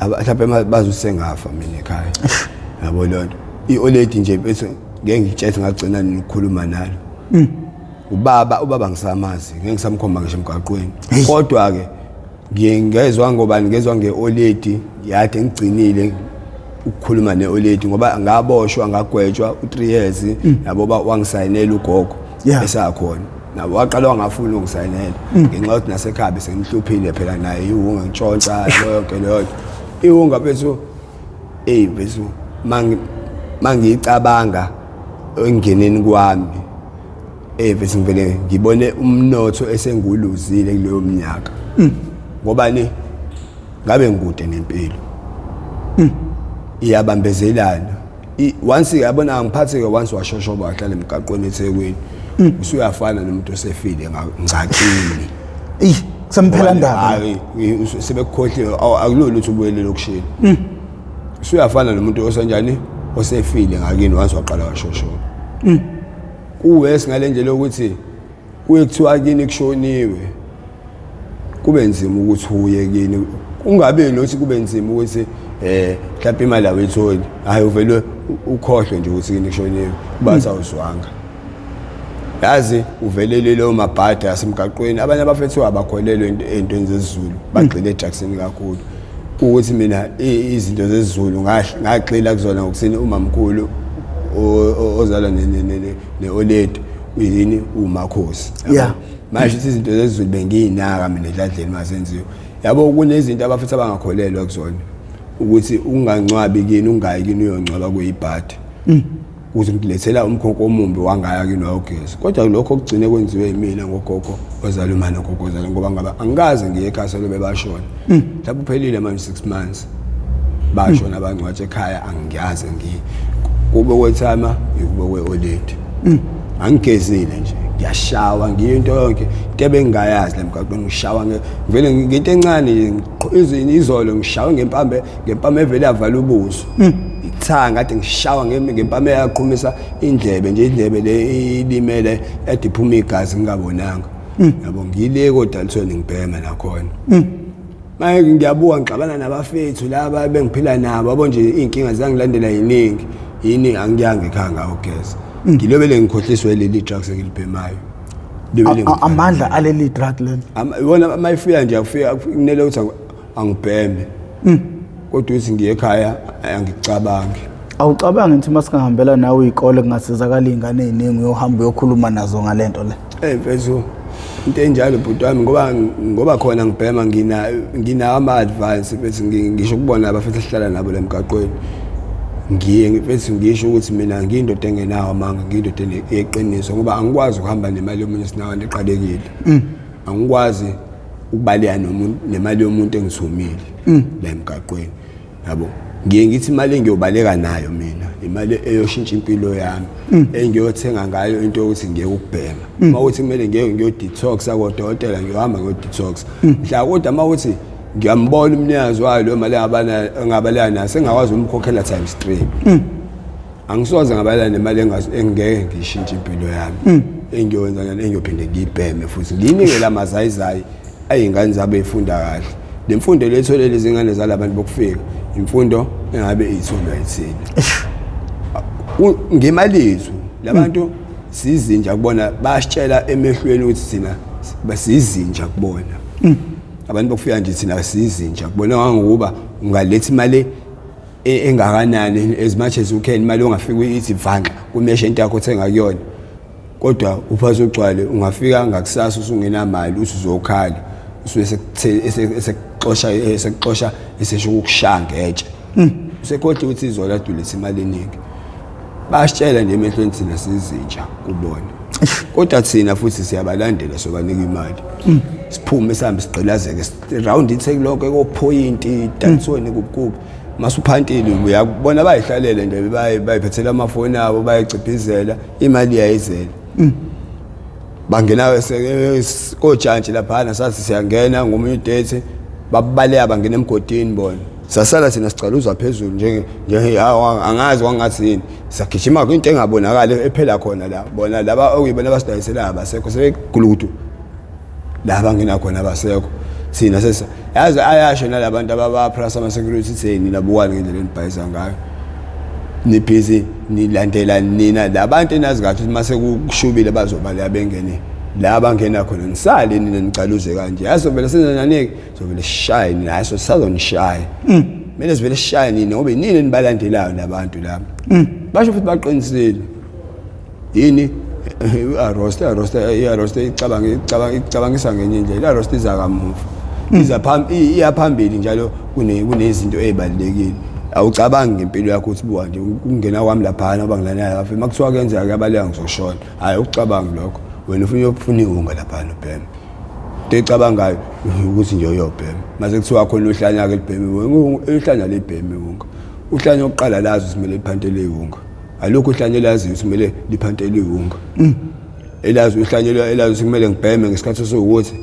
Speaker 1: mhlawumbe bazi ukuthi sengafa mina ekhaya, yabo leyo nto. I-old lady nje bese ngeke ngitshele ngagcina nini ukukhuluma nalo. Ubaba ngisamazi, ngeke ngisamkhomba ngisho emgwaqweni, kodwa-ke ngiye ngezwa ngobani, ngezwa nge-old lady yade ngigcinile ukukhuluma ne-old lady ngoba ngaboshwa, ngagwetshwa u-3 years, yabo, wangisayinela ugogo esakhona nabo. Waqala wangafuni ukungisayinela ngenxa yokuthi nasekhaya besengimhluphile phela naye iwunga, ngitshontsha yonke leyo nto. Iwunga mfethu, mfethu, mangiyicabanga engeneni kwami, mfethu, ngivele ngibone umnotho esenguluzile kuleyo minyaka, ngoba ni ngabe ngikude nempilo, iyabambezelana. Once yabona angiphathi-ke, once washoshoba wahlala emgaqweni eThekwini, usuyafana nomuntu osefile ngakini.
Speaker 2: Eyi, semphela ndaba.
Speaker 1: Hayi, sebekukhohliwe, akulula ukuthi ubuyele elokishini. Usuyafana nomuntu osenjani, osefile ngakini, once waqala washoshoba. Kuwesi ngale ndlela yokuthi kuye kuthiwa kini kushoniwe, kube nzima ukuthi uye kini, kungabi nokuthi kube nzima ukuthi mhlawumbe imali awuyitholi. Hayi, uvele ukhohlwe nje ukuthi kini kushoniwe, kuba awuzwanga, yazi, uvelele leyo mabhadi asemgaqweni. Abanye abafethu abakholelwa ey'ntweni zesiZulu, bagxile e-drugsini kakhulu. Ukuthi mina izinto zesiZulu ngagxila kuzona ngokusini umamkhulu ozalwa ne-old lady uyini, umakhosi. Manje ukuthi izinto zesiZulu bengiyinaka mina edladleni mazenziwe, yabo. Kunezinto abafuthi abangakholelwa kuzona, ukuthi ungangcwabi kini, ungayi kini uyongcwaba, kuyibhadi ukuze ngilethela umkhonko omumbi wangaya kini wayogeza. Kodwa lokho kugcine kwenziwe yimina ngogogo ozala uma nogogo ozala, ngoba ngaba angikaze ngiye ekhaya selo bashona. Mhlawumbe uphelile manje 6 months bashona, bangcwatsha ekhaya, angiyazi ngiye kube kwethama, kube kwe-old lady. Angigezile nje, ngiyashawa, ngiyo into yonke, into ebengingayazi la emgaqweni. Ngishawa ngivele ngento encane nje, izolo ngishawe ngempambe, ngempama evele yavala ubuso, ithanga kade ngishawa ngempama eyaqhumisa indlebe nje, indlebe le ilimele, yade iphuma igazi ngingabonanga, yabo. Ngile kodwa ngibhema nakhona. Manje ngiyabuka, ngixabana nabafethu laba bengiphila nabo, yabo nje, iy'nkinga zangilandela yiningi. Yini? Angiyanga ekhaya ngayogeza. Ngilobele ngikhohliswe leli drugs engilibhemayo. Libele
Speaker 2: Amandla aleli drug leli.
Speaker 1: Iwona mayifika nje, akufika kunele ukuthi angibheme. Kodwa ukuthi ngiye ekhaya angicabangi.
Speaker 2: Awucabangi ukuthi masingahambela nawe iy'kole kungasizakala iy'ngane ey'ningi, uyohamba uyokhuluma nazo ngalento le?
Speaker 1: Mfethu, into enjalo bhuti wami, ngoba khona ngibhema, nginawo ama-advance mfethu. Ngisho kubona abafethu esihlala nabo la emgaqweni, ngiye mfethu ngisho ukuthi mina ngiyindoda engenawo amanga, ngiyindoda eqiniso, ngoba angikwazi ukuhamba nemali yomunye sinabantu eqalekile. Angikwazi ukubaleka nomuntu nemali yomuntu engithumile la emgaqweni, yabo. Ngiye ngithi imali engiyobaleka nayo mina imali eyoshintsha impilo yami, engiyothenga ngayo into yokuthi ngiye ukubhema. Uma uthi kumele ngiye ngiyo-detox kodokotela, ngiyohamba ngiyo-detox mhla. Kodwa uma uthi ngiyambona umnikazi wayo leyo mali engabaleka nayo, sengakwazi umkhokhela times three. Angisoze ngabaleka nemali engeke ngiyishintshe impilo yami, engiyowenza njani, engiyophinde ngiyibheme futhi ngiyinike la mazayizayi ayingane zabo ey'funda kahle. Le mfundo le etholele izingane zalabantu bokufika, imfundo engabe iyitholwa yithina ngemali yethu labantu. Sizinja kubona, basitshela emehlweni ukuthi thina basizinja kubona. Abantu bokufika nje thina sizinja kubona, ngangokuba ungaletha imali engakanani, as much as you can, imali ongafika uyithi vanxa kumeshenti yakho othenga kuyona, kodwa uphathi ugcwale. Ungafika ngakusasa usungenamali, uthi uzokhala, usuke esekuxosha, esesho ukukushaya ngetshe, usekhohle ukuthi izolo ade ulethe imali eningi. Basitshela nje emehlweni, thina sizinja kubona, kodwa thina futhi siyabalandela, sobanika imali, siphume sihambe sigqilazeke round iTheku lonke, koPoint, Dansoni, kuphi. Masuphantile uyakubona bayihlalele nje, bayiphethela amafoni abo, bayiciphizela imali, iyayizela. Bangena kojantshi laphana, sathi siyangena ngomunye udate, babaleka bangena emgodini bona, sasala thina sicaluza phezulu njenge njenge angazi kwangathi yini. Sagijima kwinto engabonakali ephela khona la, bona laba okuyibona abasidayiselayo abasekho, sebegulukudu la bangena khona, abasekho. Thina sesa yazi ayasho nalabantu ababaprasa ama-security, theni nabukani ngendlela enibhayisa ngayo, nibhizi nilandela nina labantu enazi kahle ukuthi mase kushubile bazobaleka bengene la bangena khona, nisale nina nicaluze kanje. Yazi sovele senze nanike, sovele sishaye nina. Hayi, sisazonishaya, kumele sivele sishaye nina ngoba yinini enibalandelayo labantu laba. Basho futhi baqinisile. Yini i-arosta? I-arosta, i-arosta icabanga icabanga icabangisa ngenye indlela. I-arosta iza kamuva, iza phambi, iya phambili njalo. Kunezinto ey'balulekile. Awucabangi ngempilo yakho ukuthi buka nje ukungena kwami laphana, ngoba ngilanayo kafe, uma kuthiwa kuyenzeka kuyabaleka ngizoshona. Hhayi, ukucabangi lokho. Wena ufuna uyofuna iwunga laphana ubheme. Into ecabangayo ukuthi nje uyobhema, mase kuthiwa khona uhlanya-ke libheme uhlanya, libheme iwunga. Uhlanya okuqala lazi ukuthi kumele liphantele iwunga. Alukho uhlanya elaziyo ukuthi kumele liphantele iwunga. Elazi uhlanya elazi ukuthi kumele ngibheme ngesikhathi esiwukuthi.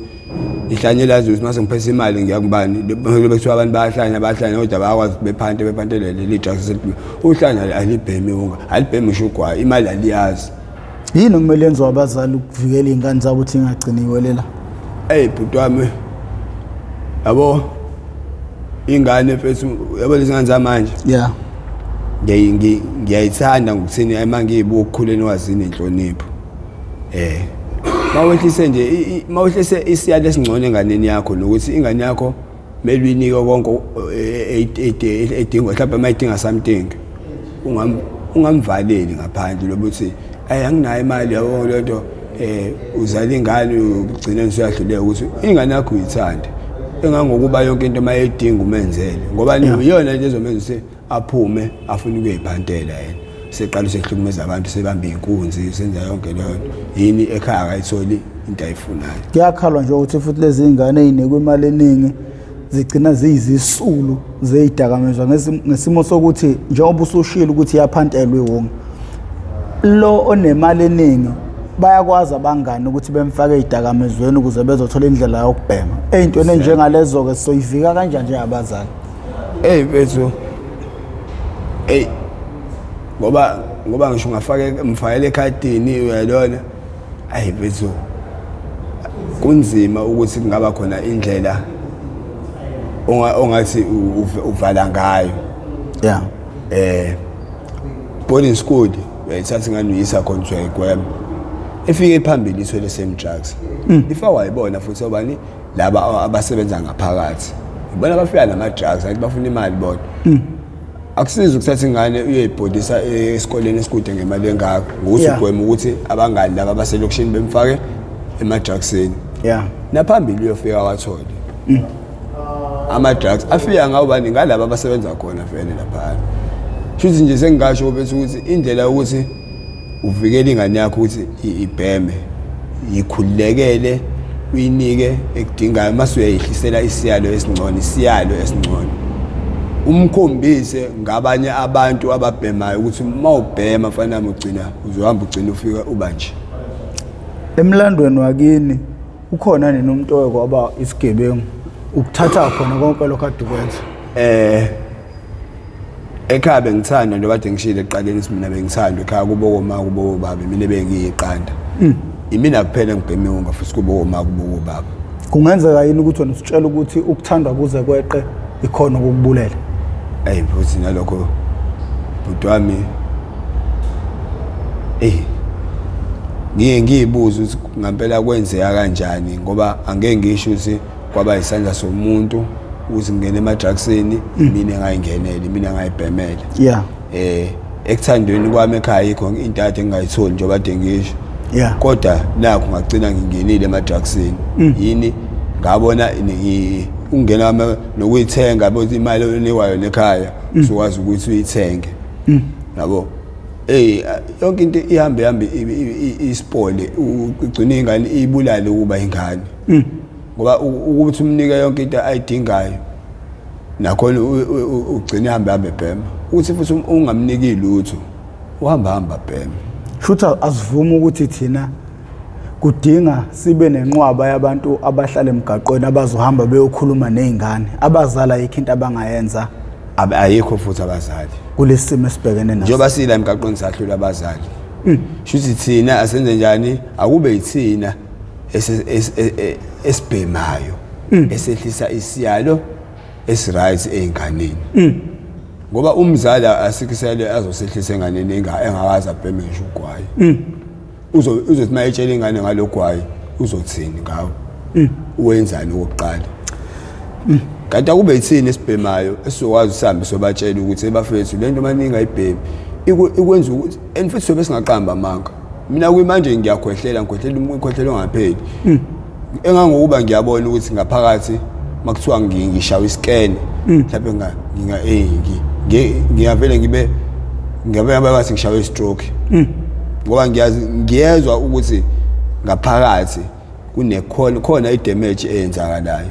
Speaker 1: Ihlanya elazi ukuthi mase ngiphethe imali ngiyakubani. Bekuthiwa abantu bayahlanya, bayahlanya, kodwa bayakwazi ukuthi bephante, bephantele leli drugs. Uhlanya alibhemi iwunga, alibhemi ngisho ugwayi, imali aliyazi.
Speaker 2: Yini okumele yenziwe abazali ukuvikela iy'ngane zabo ukuthi ingagcini iwelela?
Speaker 1: Eyi bhuti wami, yabo ingane mfethu, yabo lezi ngane zamanje, ngiyayithanda ngokuthini uma ngiyibuka ukukhuleni wazi nenhlonipho. Mawehlise nje, mawehlise isiyalo esingcono enganeni yakho, nokuthi ingane yakho kumele uyinike konke edingwa. Mhlawumbe uma idinga something, ungamvaleli ngaphandle lokuthi ayi, anginayo imali, yabo lento. Uzala ingane, ugcine usuyahluleka ukuthi ingane yakho uyithande engangokuba yonke into mayedinga umenzele, ngoba iyona into ezomenza ukuthi aphume afune ukuyiphantela yena, seqala usehlukumeza abantu, sebamba inkunzi, senza yonke leyo nto. Yini? Ekhaya akayitholi into ayifunayo.
Speaker 2: Kuyakhalwa nje ukuthi futhi lezi ngane ey'nikwa imali eningi zigcina ziyizisulu zey'dakamizwa, ngesimo sokuthi njengoba usushilo ukuthi iyaphantelwa iwunga, lo onemali eningi bayakwazi abangani ukuthi bemfake ey'dakamizweni ukuze bezothola indlela yokubhema. Ey'ntweni ey'njengalezo-ke sizoyivika kanjani njengabazali?
Speaker 1: Eyi mfethu, eyi ngoba ngisho ungafake mfakele ekhadini, uyalona. Ayi mfethu, kunzima ukuthi kungaba khona indlela ongathi uvala ngayo. Boarding school uyayithatha ingane uyisa khona, uyayigwema, ifike phambili ithwele same drugs, ifakwa yibona futhi. Obani laba abasebenza ngaphakathi? Ibona abafika nama-drugs, athi bafuna imali bona. Akusizi ukuthatha ingane uyoyibhodisa esikoleni esikude ngemali engako, ngokuthi ugwema ukuthi abangani laba abaselokishini bemfake ema-drugsini. Naphambili uyofika wathole ama-drugs afika ngawubani? Ngalaba abasebenza khona vele laphana. Shuthi nje sengingasho bethu ukuthi indlela yokuthi uvikele ingane yakho ukuthi ibheme, yikhululekele, uyinike ekudingayo, mase uyayihlisela isiyalo esingcono, isiyalo esingcono, umkhombise ngabanye abantu ababhemayo ukuthi uma ubhema, mfana nami, ugcina uzohamba ugcina ufika uba nje.
Speaker 2: Emlandweni wakini ukhona nini umuntu oweke waba isigebengu, ukuthatha khona konke lokho ade ukwenza?
Speaker 1: Ekhaya bengithanda nje, kade ngishilo ekuqaleni ukuthi mina bengithanda ekhaya kubo koma, kubo kobaba, mina bengiyiqanda, imina kuphela engibhema iwunga futhi kubo koma, kubo kobaba.
Speaker 2: Kungenzeka yini ukuthi wena usitshela ukuthi ukuthandwa kuze kweqe ikhona ukukubulela?
Speaker 1: Eyi futhi nalokho bhuti wami, eyi Ngiye ngiyibuze ukuthi ngampela kwenzeka kanjani, ngoba angeke ngisho ukuthi kwaba isandla somuntu ukuthi ngingene ema-drugsini, mina engayingenele, mina engayibhemele. Ekuthandweni kwami ekhaya yikho into ade ngingayitholi njengoba ade ngisho. Kodwa nakho ngagcina ngingenile ema-drugsini. Yini ngabona ungena kwami nokuyithenga, bothi imali onikwayo nekhaya usukwazi ukuthi uyithenge. Yabo. Yonke into ihambe ihambe isipole, ugcine ingane ibulale ukuba ingane. Ngoba ukuthi umnike yonke into ayidingayo nakhona ugcine ihambe hambe bhema. Ukuthi futhi ungamniki lutho, uhamba hamba bhema.
Speaker 2: Shutha asivuma ukuthi thina kudinga sibe nenqwaba yabantu abahlala emgaqweni abazohamba beyokhuluma nezingane. Abazali ayikho into abangayenza.
Speaker 1: Ayikho futhi abazali.
Speaker 2: Kulesi simo esibhekene naso.
Speaker 1: Njengoba sila emgaqweni sahlula abazali. Shuthi thina asenze njani? Akube yithina esibhemayo, esehlisa isiyalo esiright einganeni. Ngoba umzali asikisele azosehlisa enganeni engakaze abheme ngisho ugwayi. Uzothi mayetshela ingane ngalogwayi uzothini ngawo? Uwenzani okokuqala? Kanti akube yithini esibhemayo esizokwazi sihambe sobatshela ukuthi ebafethu lento maningi ayibhemi ikwenza ukuthi and futhi sobe singaqamba amanga. Mina kuyimanje ngiyakhwehlela, ngikhwehlela umkhwehlelo ongapheli. Engangokuba ngiyabona ukuthi ngaphakathi makuthiwa ngishawa iscan mhlawumbe ngiyavele ngibe ngiyabe bathi ngishawe stroke. Ngoba ngiyezwa ukuthi ngaphakathi kunekhona khona idamage eyenzakalayo.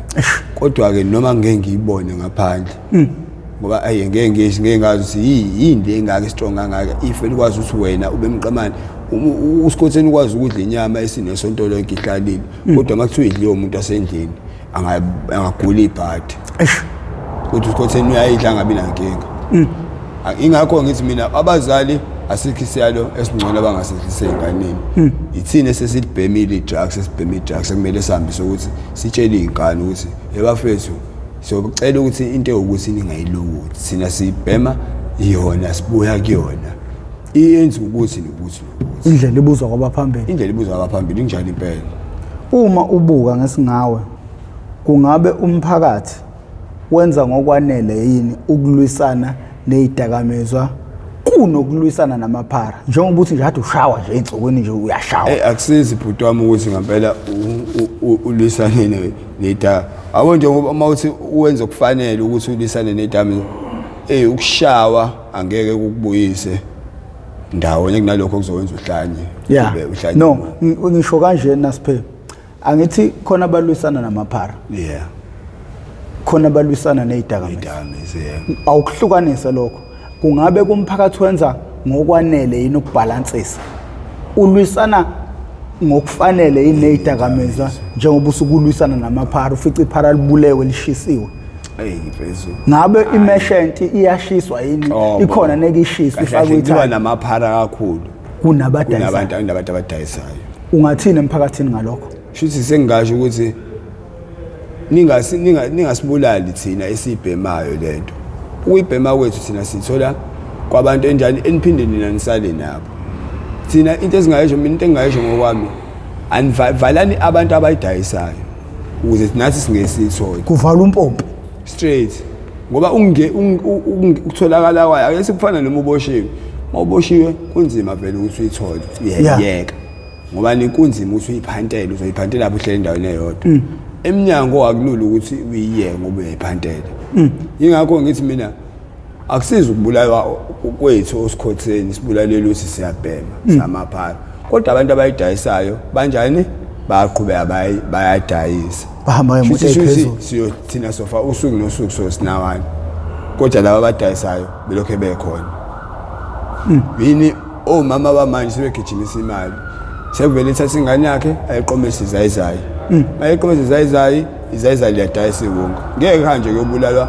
Speaker 1: Kodwa ke noma ngeke ngiyibone ngaphandle. Ngoba ayi ngeke ngisho ngeke ngazi ukuthi yini le engaka strong kangaka, if elikwazi ukuthi wena ube mqamane usikhotheni ukwazi ukudla inyama esinesonto lonke ihlalile, kodwa makuthiwa idliwe umuntu asendlini angagula ibhadi. Kodwa usikhotheni uyayidla angabi nankinga. Ingakho ngithi mina abazali asikho isiyalo esingcono abangasehlise ey'nganeni. Ithina esesilibhemile i-drugs, esibheme i-drugs ekumele sihambise ukuthi sitshele iy'ngane ukuthi ebafethu siyocela ukuthi into ewukuthi ningayilokothi, thina sibhema yona sibuya kuyona iyenza ukuthi nokuthi nokuthi.
Speaker 2: Indlela ibuzwa kwabaphambili,
Speaker 1: indlela ibuzwa kwabaphambili injalo impela.
Speaker 2: Uma ubuka ngesingawe kungabe umphakathi wenza ngokwanele yini ukulwisana nezidakamizwa kunokulwisana namaphara, njengoba uthi nje ade ushawa nje ensukwini nje uyashawa?
Speaker 1: Akusizi bhuti wami ukuthi ngempela ulwisane nedakamizwa. Yabo nje ngoba uma uthi uwenza okufanele ukuthi ulwisane nedakamizwa, ukushawa angeke kukubuyise ndawonye kunalokho okuzokwenza uhlanye.
Speaker 2: Uhlanye. No, ngisho kanje Nasiphe, angithi khona abalwisana namaphara. Khona abalwisana nezidakamizwa. Awukuhlukanise lokho. Kungabe kumphakathi wenza ngokwanele yini ukubhalansisa? Ulwisana ngokufanele yini nezidakamizwa njengoba usukulwisana namaphara, ufica iphara libulewe lishisiwe? Ngabe imeshenti iyashiswa yini? Ikhona nekishiswa ifakwe
Speaker 1: ithaya. Namaphara kakhulu
Speaker 2: kunabadayisayo.
Speaker 1: Kunabantu abadayisayo.
Speaker 2: Ungathini emphakathini ngalokho?
Speaker 1: Shuthi sengingasho ukuthi ningasibulali thina esibhemayo lento. Ukuyibhema kwethu thina sithola kwabantu enjani eniphinde nina nisale nabo. Thina into esingayisho, mina into engingayisho ngokwami, anivalani abantu abayidayisayo ukuze nathi singesithole.
Speaker 2: Kuvala umpompi
Speaker 1: straight. Ngoba ukutholakala kwayo ake sikufana noma uboshiwe. Mawuboshiwe kunzima vele ukuthi uyithole. Uyayeka. Ngoba nikunzima ukuthi uyiphantele, uzoyiphantela lapho uhlele endaweni eyodwa. Emnyango akulula ukuthi uyiyeke ngoba uyayiphantela. Ingakho ngithi mina akusizi ukubulawa kwethu osikhotheni, sibulalela ukuthi siyabhema samaphara. Kodwa abantu abayidayisayo banjani? Bayaqhubeka bayadayisa.
Speaker 2: Bahamba ngemoto ephezulu.
Speaker 1: Siyo thina sofa usuku nosuku so sinawani. Kodwa laba abadayisayo belokhe bekhona. Yini omama bamanje sebegijimisa imali. Sekuvele ithatha ingane yakhe ayiqomisa izayizayi. Ayiqomisa izayizayi, izayizayi liyadayisa iwunga. Ngeke kanje kuyobulalwa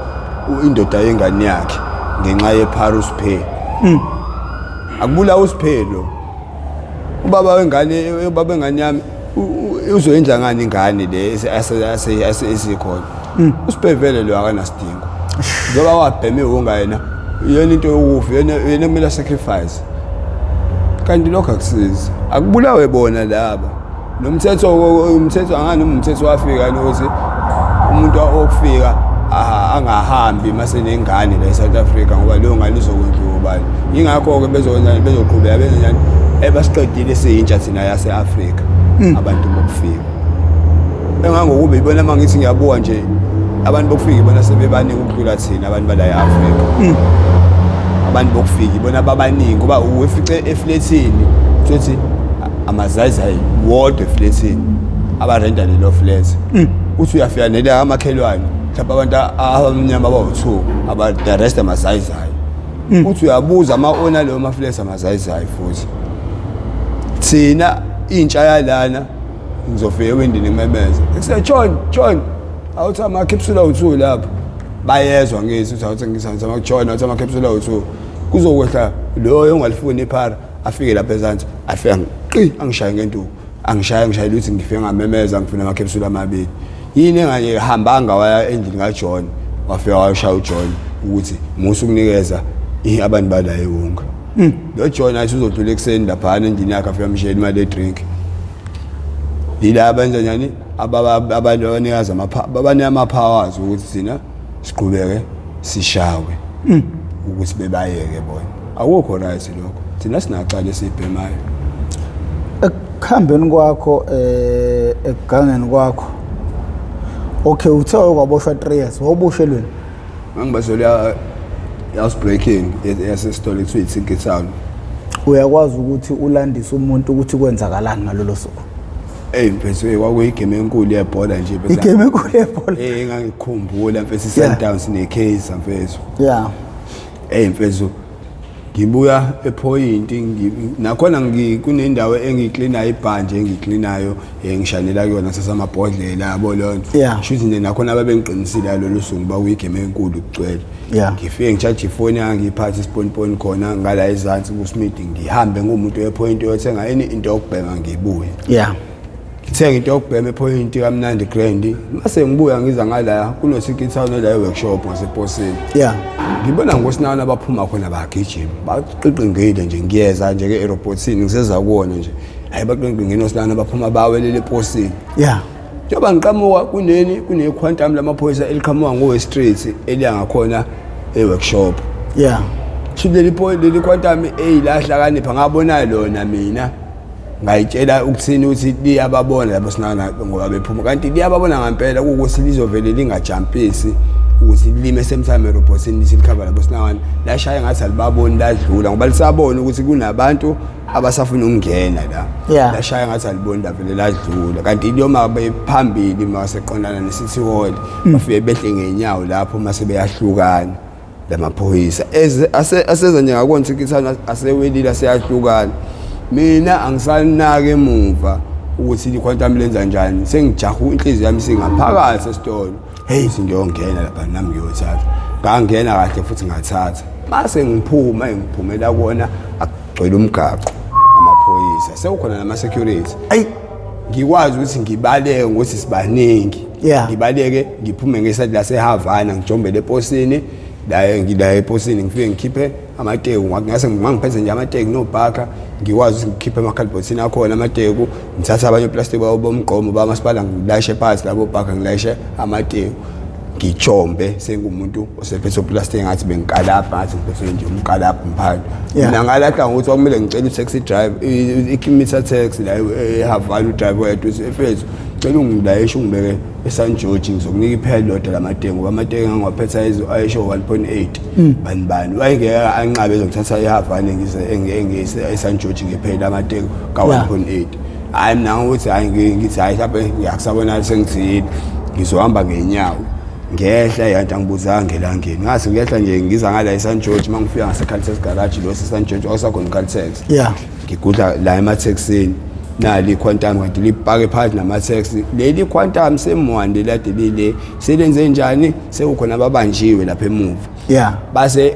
Speaker 1: indoda yengane yakhe ngenxa yephara usiphe. Akubulawa usiphelo. Ubaba wengane, ubaba wengane yami uzoyenza ngani ingane le esikhona? Usibhevele lo akanasidingo. Njengoba wabhema iwunga yena, yena into yokufa, yena kumele sacrifice. Kanti lokho akusizi, akubulawe bona laba. Nomthetho, umthetho angani, umthetho wafika nokuthi umuntu okufika angahambi mase nengane la eSouth Africa, ngoba leyo ngane izokondliwa ubani? Yingakho-ke bezokwenzani, bezoqhubeka benze njani? Ebasiqedile siyintsha thina yase-Afrika, abantu bokufika. Engangokuba ibona, uma ngithi ngiyabuka nje, abantu bokufika ibona sebebaningi ukudlula thina abantu bala e-Afrika. Abantu bokufika ibona babaningi, ngoba uwefice eflethini, uthi amazayizayi wodwa eflethini abarenta lelo flat. Uthi uyafika nele amakhelwane, mhlawumbe abantu abamnyama abawu-2, aba the rest amazayizayi. Uthi uyabuza ama-owner leyo ma-flats, amazayizayi futhi. Thina intsha yalana, ngizofika ewindini ngimemeze, ekuse John, John, awuthi amakhipsula awu-2 lapho. Bayezwa ngithi uthi awuthi ngithi John, awuthi amakhipsula awu-2. Kuzokwehla loyo ongalifuni iphara, afike lapha ezansi, afike qi, angishaye ngenduku, angishaye, ngishayela ukuthi ngifike ngamemeza ngifuna amakhepsula amabili. Yini engangihambanga waya endlini kaJohn, wafika washaya uJohn ukuthi musa ukunikeza abantu bala ewunga. Lo John athi uzodlula ekuseni laphana endlini yakhe, afika amshayela imali ye-drink. Yila abenza njani abantu abanikazi babanika ama-powers ukuthi thina siqhubeke sishawe, ukuthi bebayeke bona. Akukho right lokho, thina sinacala esibhemayo.
Speaker 2: Ekuhambeni kwakho, ekugangeni kwakho, okay, uthe waboshwa 3 years, wawuboshelweni?
Speaker 1: Ngangibazela house breaking yasesitolo ekuthiwa i-Tinky Town.
Speaker 2: Uyakwazi ukuthi ulandise umuntu ukuthi kwenzakalani ngalolo suku?
Speaker 1: Eyi mfethu, kwakuyigame enkulu yebhola nje.
Speaker 2: Igame enkulu yebhola?
Speaker 1: Eh, engangikhumbula mfethu, i-Sundowns ne-Kaizer mfethu. Eyi mfethu, ngibuya ephoyinti, nakhona kunendawo engiyiklinayo, ibhanje engiyiklinayo, ngishanela kuyona sasamabhodlela, yabo leyo nto. Shuthi nje nakhona ababengiqinisile yalolu suku ngoba kuyigame enkulu, kugcwele. Ngifike ngishaje ifoni yami, ngiyiphathe isiponiponi khona ngala ezansi kuSmith, ngihambe ngumuntu wephoyinti yothenga ini, into yokubhema, ngibuye. Ngithenga into yokubhema ephoyinti kamnandi grand. Mase ngibuya ngiza ngala kuno-Ticket Town la e-workshop ngaseposini. Ngibona ngosinana abaphuma khona bagijima, baqiqingile nje, ngiyeza nje ke aeroportini, ngiseza kuwona nje. Hayi, baqiqingile osinana baphuma bawelele eposini. Njengoba ngiqhamuka kuneni, kune-quantum lamaphoyisa eliqhamuka ngowe street eliya ngakhona e-workshop. Shuthi leli point, leli quantum eyilahlakanipha, ngabona lona mina ngayitshela ukuthini ukuthi liyababona labo sinana ngoba bephuma, kanti liyababona ngempela, kuwukuthi lizovele lingajampisi ukuthi lime same time erobotini, lithi likhava labo sinakwana. Lashaya ngathi alibaboni, ladlula, ngoba lisabona ukuthi kunabantu abasafuna ukungena la. Lashaya ngathi aliboni, lavele ladlula, kanti liyoma bephambili maseqondana ne-City Hall, bafike behle ngenyawo lapho, mase beyahlukana lamaphoyisa aseza nje ngakona ukuthi asewelile, aseyahlukana. Mina angisanaki emuva ukuthi liquantum lenza njani, sengijaha, inhliziyo yami singaphakathi esitolo. Hey, ngiyongena lapha nami ngiyothatha. Ngangena kahle futhi ngathatha, mase ngiphuma, ngiphumela kuwona agcwele umgaqo amaphoyisa, sekukhona nama-security.
Speaker 2: Ayi.
Speaker 1: Ngikwazi ukuthi ngibaleke ngokuthi sibaningi. Ngibaleke ngiphume ngeside laseHavana, ngijombele eposini la, ngila eposini, ngifike ngikhiphe amateku, ngase ngangiphethe nje amateku nobhaka, ngikwazi ukuthi ngikhiphe emakhalibhothini akhona amateku, ngithathe abanye oplastiki babo bomgqomo bamasipala, ngilayishe phansi labo bhaka, ngilayishe amateku, ngijombe sengumuntu osephethe oplastiki, ngathi bengikalabha, ngathi ngiphethe nje umkalabha mphakathi. Mina ngalahla ngokuthi kwakumele ngicele u-taxi drive, i-meter taxi la eHavana, udriver wedwa, uthi efethu cela ungilayishe ungibeke eSan George, ngizokunika iphela lodwa lamateki, ngoba amateki engangiwaphethe ayesho 1.8 bani bani. Wayengeke anqabe ezokuthatha iHavana ngise engise eSan George ngephela amateki ka 1.8. Hayi, mina ngokuthi hayi, ngithi hayi, mhlawumbe ngiyakusabona sengithini, ngizohamba ngenyawo ngehla yanti, angibuzanga elangeni, ngase ngehla nje ngiza ngala eSan George. Uma ngifika ngase-Caltex garage lo seSan George, kwakusakhona uCaltex. Ngigudla la emathekisini, nali iquantum kanti lipake phakathi namatheksi. Leli quantum semwande lade lile selenze njani, sekukhona ababanjiwe lapha emuva. Base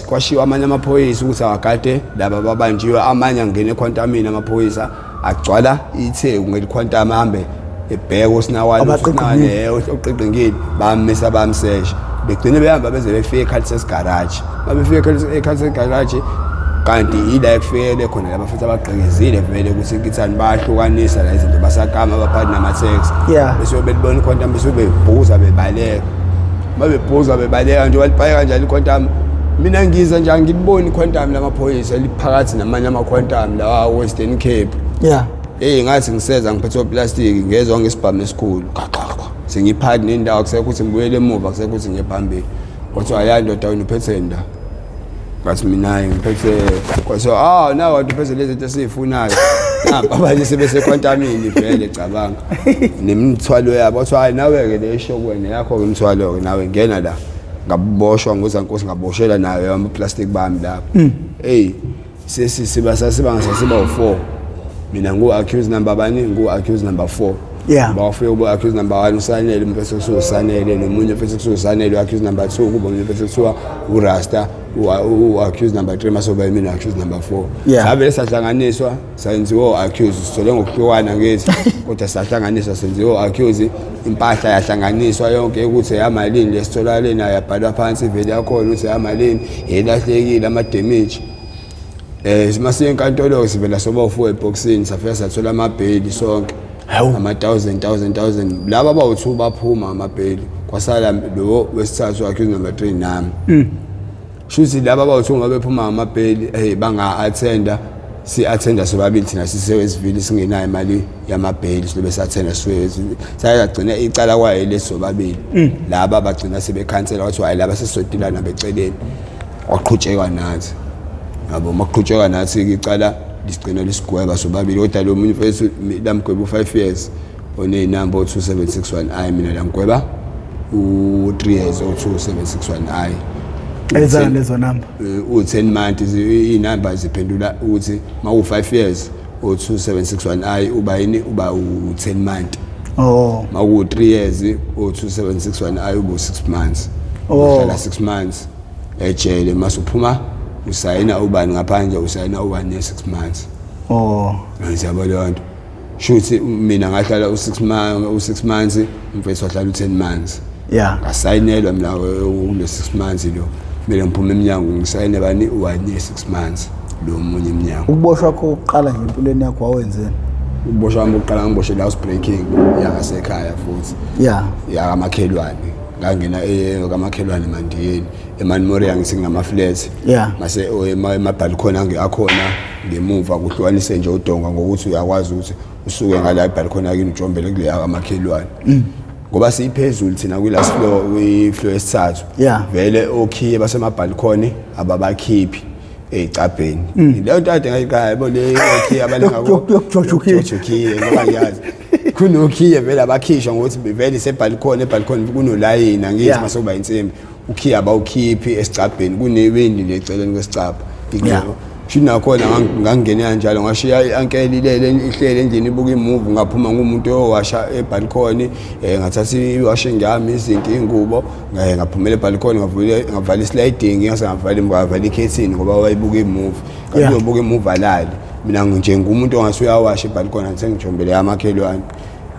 Speaker 1: kwashiwa amanye amaphoyisa ukuthi awagade laba babanjiwe, amanye angena equantumini, amaphoyisa agcwala itheku ngeliquantum, ahambe ebheka usinawane
Speaker 2: Abaqeqengile.
Speaker 1: Oqiqingile, bamisa, bamsesha, begcine behamba beze befike eCaltex garage. Mabefika eCaltex garage, Kanti ila ekufikele khona laba futhi abagqekezile vele ukuthi inkithani bayahlukanisa la izinto, basakama abaphathi nama-taxi. Bese belibona iquantum, bese bebhuza bebaleka. Uma bebhuza bebaleka nje, walibhaya kanjalo iquantum. Mina ngiza nje angiliboni iquantum lamaphoyisa liphakathi namanye ama-quantum lawa Western Cape. Hey, ngathi ngiseza ngiphethe oplastiki, ngezwa ngesibhamu esikhulu. Qaqaqa. Sengiphakathi nendawo, kusekho ukuthi ngibuyele emuva, kusekho ukuthi ngiye phambili. Kwathiwa ya ndoda, wena uphetheni la? Ngathi mina hayi ngiphethe. Kwathiwa ah, nawe kanti uphethe lezi zinto esizifunayo. Nampa abanye sebesekhwantamini vele, cabanga. Nemithwalo yabo. Kwathiwa hayi nawe-ke le isho kuwena yakho-ke imithwalo-ke, nawe ngena la. Ngaboshwa ngozankosi, ngaboshela nayo ama-plastic bami lapho. Hey, sesiba sasiba sasiba u4. Mina ngu-accused number bani? Ngu-accused number 4. Bawafika kubo-accused number 1 uSanele, mfethu kuthiwa uSanele, nomunye mfethu kuthiwa uSanele u-accused number 2, kuba omunye mfethu kuthiwa uRasta u-accused number 3, masoba yimina accused number 4. Savele sahlanganiswa senziwa o-accused, sithole ngokuhlukana ngithi, kodwa sahlanganiswa senziwa o-accused, impahla yahlanganiswa yonke ukuthi eyamalini lesitholakale nayo, yabhalwa phansi ivele yakhona ukuthi eyamalini, yelahlekile, ama-damage. Masiye enkantolo sivela soba u4 eboxini, safika sathola amabheli sonke. Ama 1000 1000 1000. Laba abawu2 baphuma amabheli, kwasala lo wesithathu accused number 3 nami. Shuthi laba abawu2 ngoba bephuma ngamabheli, hey, banga attenda, si attenda sobabili thina sisewesivili singenayo imali yamabheli, silobe sathenda siwesivili. Sayagcina icala kwayo lesobabili. Laba bagcina sebekhansela, kwathiwa hayi laba sesodilana beceleni. Waqhutshekwa nathi. Yabo, makuqhutshekwa nathi icala lisigcina lisigweba sobabili, kodwa lo munye mfethu lamgweba u5 years oneyinamba o2761i, mina lamgweba u3 years o2761i.
Speaker 2: Ezana lezo namba.
Speaker 1: U10 months, iy'namba ziphendula ukuthi maku-5 years o2761i uba yini? Uba u10 month. Maku-3 years o2761i uba u6 months. Uhlala 6 months ejele, masuphuma usayina ubani ngaphandle, usayina u-1 year 6 months. Ngiyabo leyo nto. Shuthi mina ngahlala u6 months, u6 months, umfethu wahlala u10 months. Ngasayinelwa mina kule 6 months lo. Kumele ngiphume eminyango ngisayine bani u1 year 6 months lo munye eminyango.
Speaker 2: Ukuboshwa kwakho ukuqala nje empilweni yakho wawenzeni?
Speaker 1: Ukuboshwa kwami ukuqala ngiboshwe house breaking yangasekhaya futhi. Yakamakhelwane. Ngangena kamakhelwane eMandiyeni, eManmoria, ngithi kunama flats. Mase emabhalkhoni akhona ngemuva kuhlukanise nje udonga ngokuthi uyakwazi ukuthi usuke ngala ibhalkhoni yakini ujombele kule kamakhelwane. Ngoba siphezulu thina kwi last floor, kwi floor yesithathu. Vele okhiye basemabhalkhoni ababakhiphi ey'cabheni. Leyo nto kade ngayiqala yabo le okhiye abalingako.
Speaker 2: Yokujoja ukhiye.
Speaker 1: Yokujoja ukhiye, ngoba ngiyazi. Kunokhiye vele abakhishwa ngokuthi vele isebhalkhoni, ebhalkhoni kunolayini, angithi mase kuba insimbi. Ukhiye abawukhiphi esicabheni, kunewindi nje eceleni kwesicabha. Shuthi nakhona ngangingene kanjalo, ngashiya i-ankele ilele ihlele endlini ibuka imuvi, ngaphuma ngumuntu owasha ebhalkhoni, ngathatha i-washing yami, izinto, iy'ngubo, ngaphumela ebhalkhoni, ngavala i-sliding, ngase ngavala ikhethini ngoba wayebuka imuvi. Kanti uyobuka imuvi alale. Mina nje ngumuntu ongase uyawasha ebhalkhoni, ngithe ngijombele amakhelwane.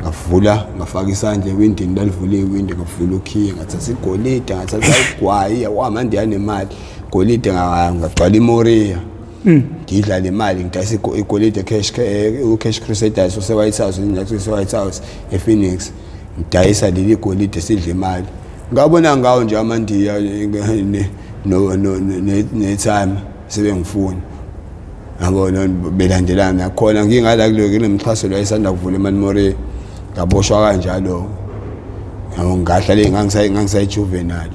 Speaker 1: Ngavula, ngafaka isandla ewindini, lalivula iwindi, ngavula ukhiye, ngathatha igolide, ngathatha igwayi, wamandi yanemali. Golide ngagcwala imoria. Ngidla le mali, ngidayisa igolide cash, u-Cash Crusaders use-White House, ngathi use-White House ePhoenix. Ngidayisa leli golide sidle imali. Ngabona ngawo nje amandiya ne-time sebengifuna. Ngabona belandelana nakhona ngingala kulo kunemxhaso lo ayisanda kuvula eManmoria. Ngaboshwa kanjalo. Yabo, ngahlala ngangisayi-juvenile.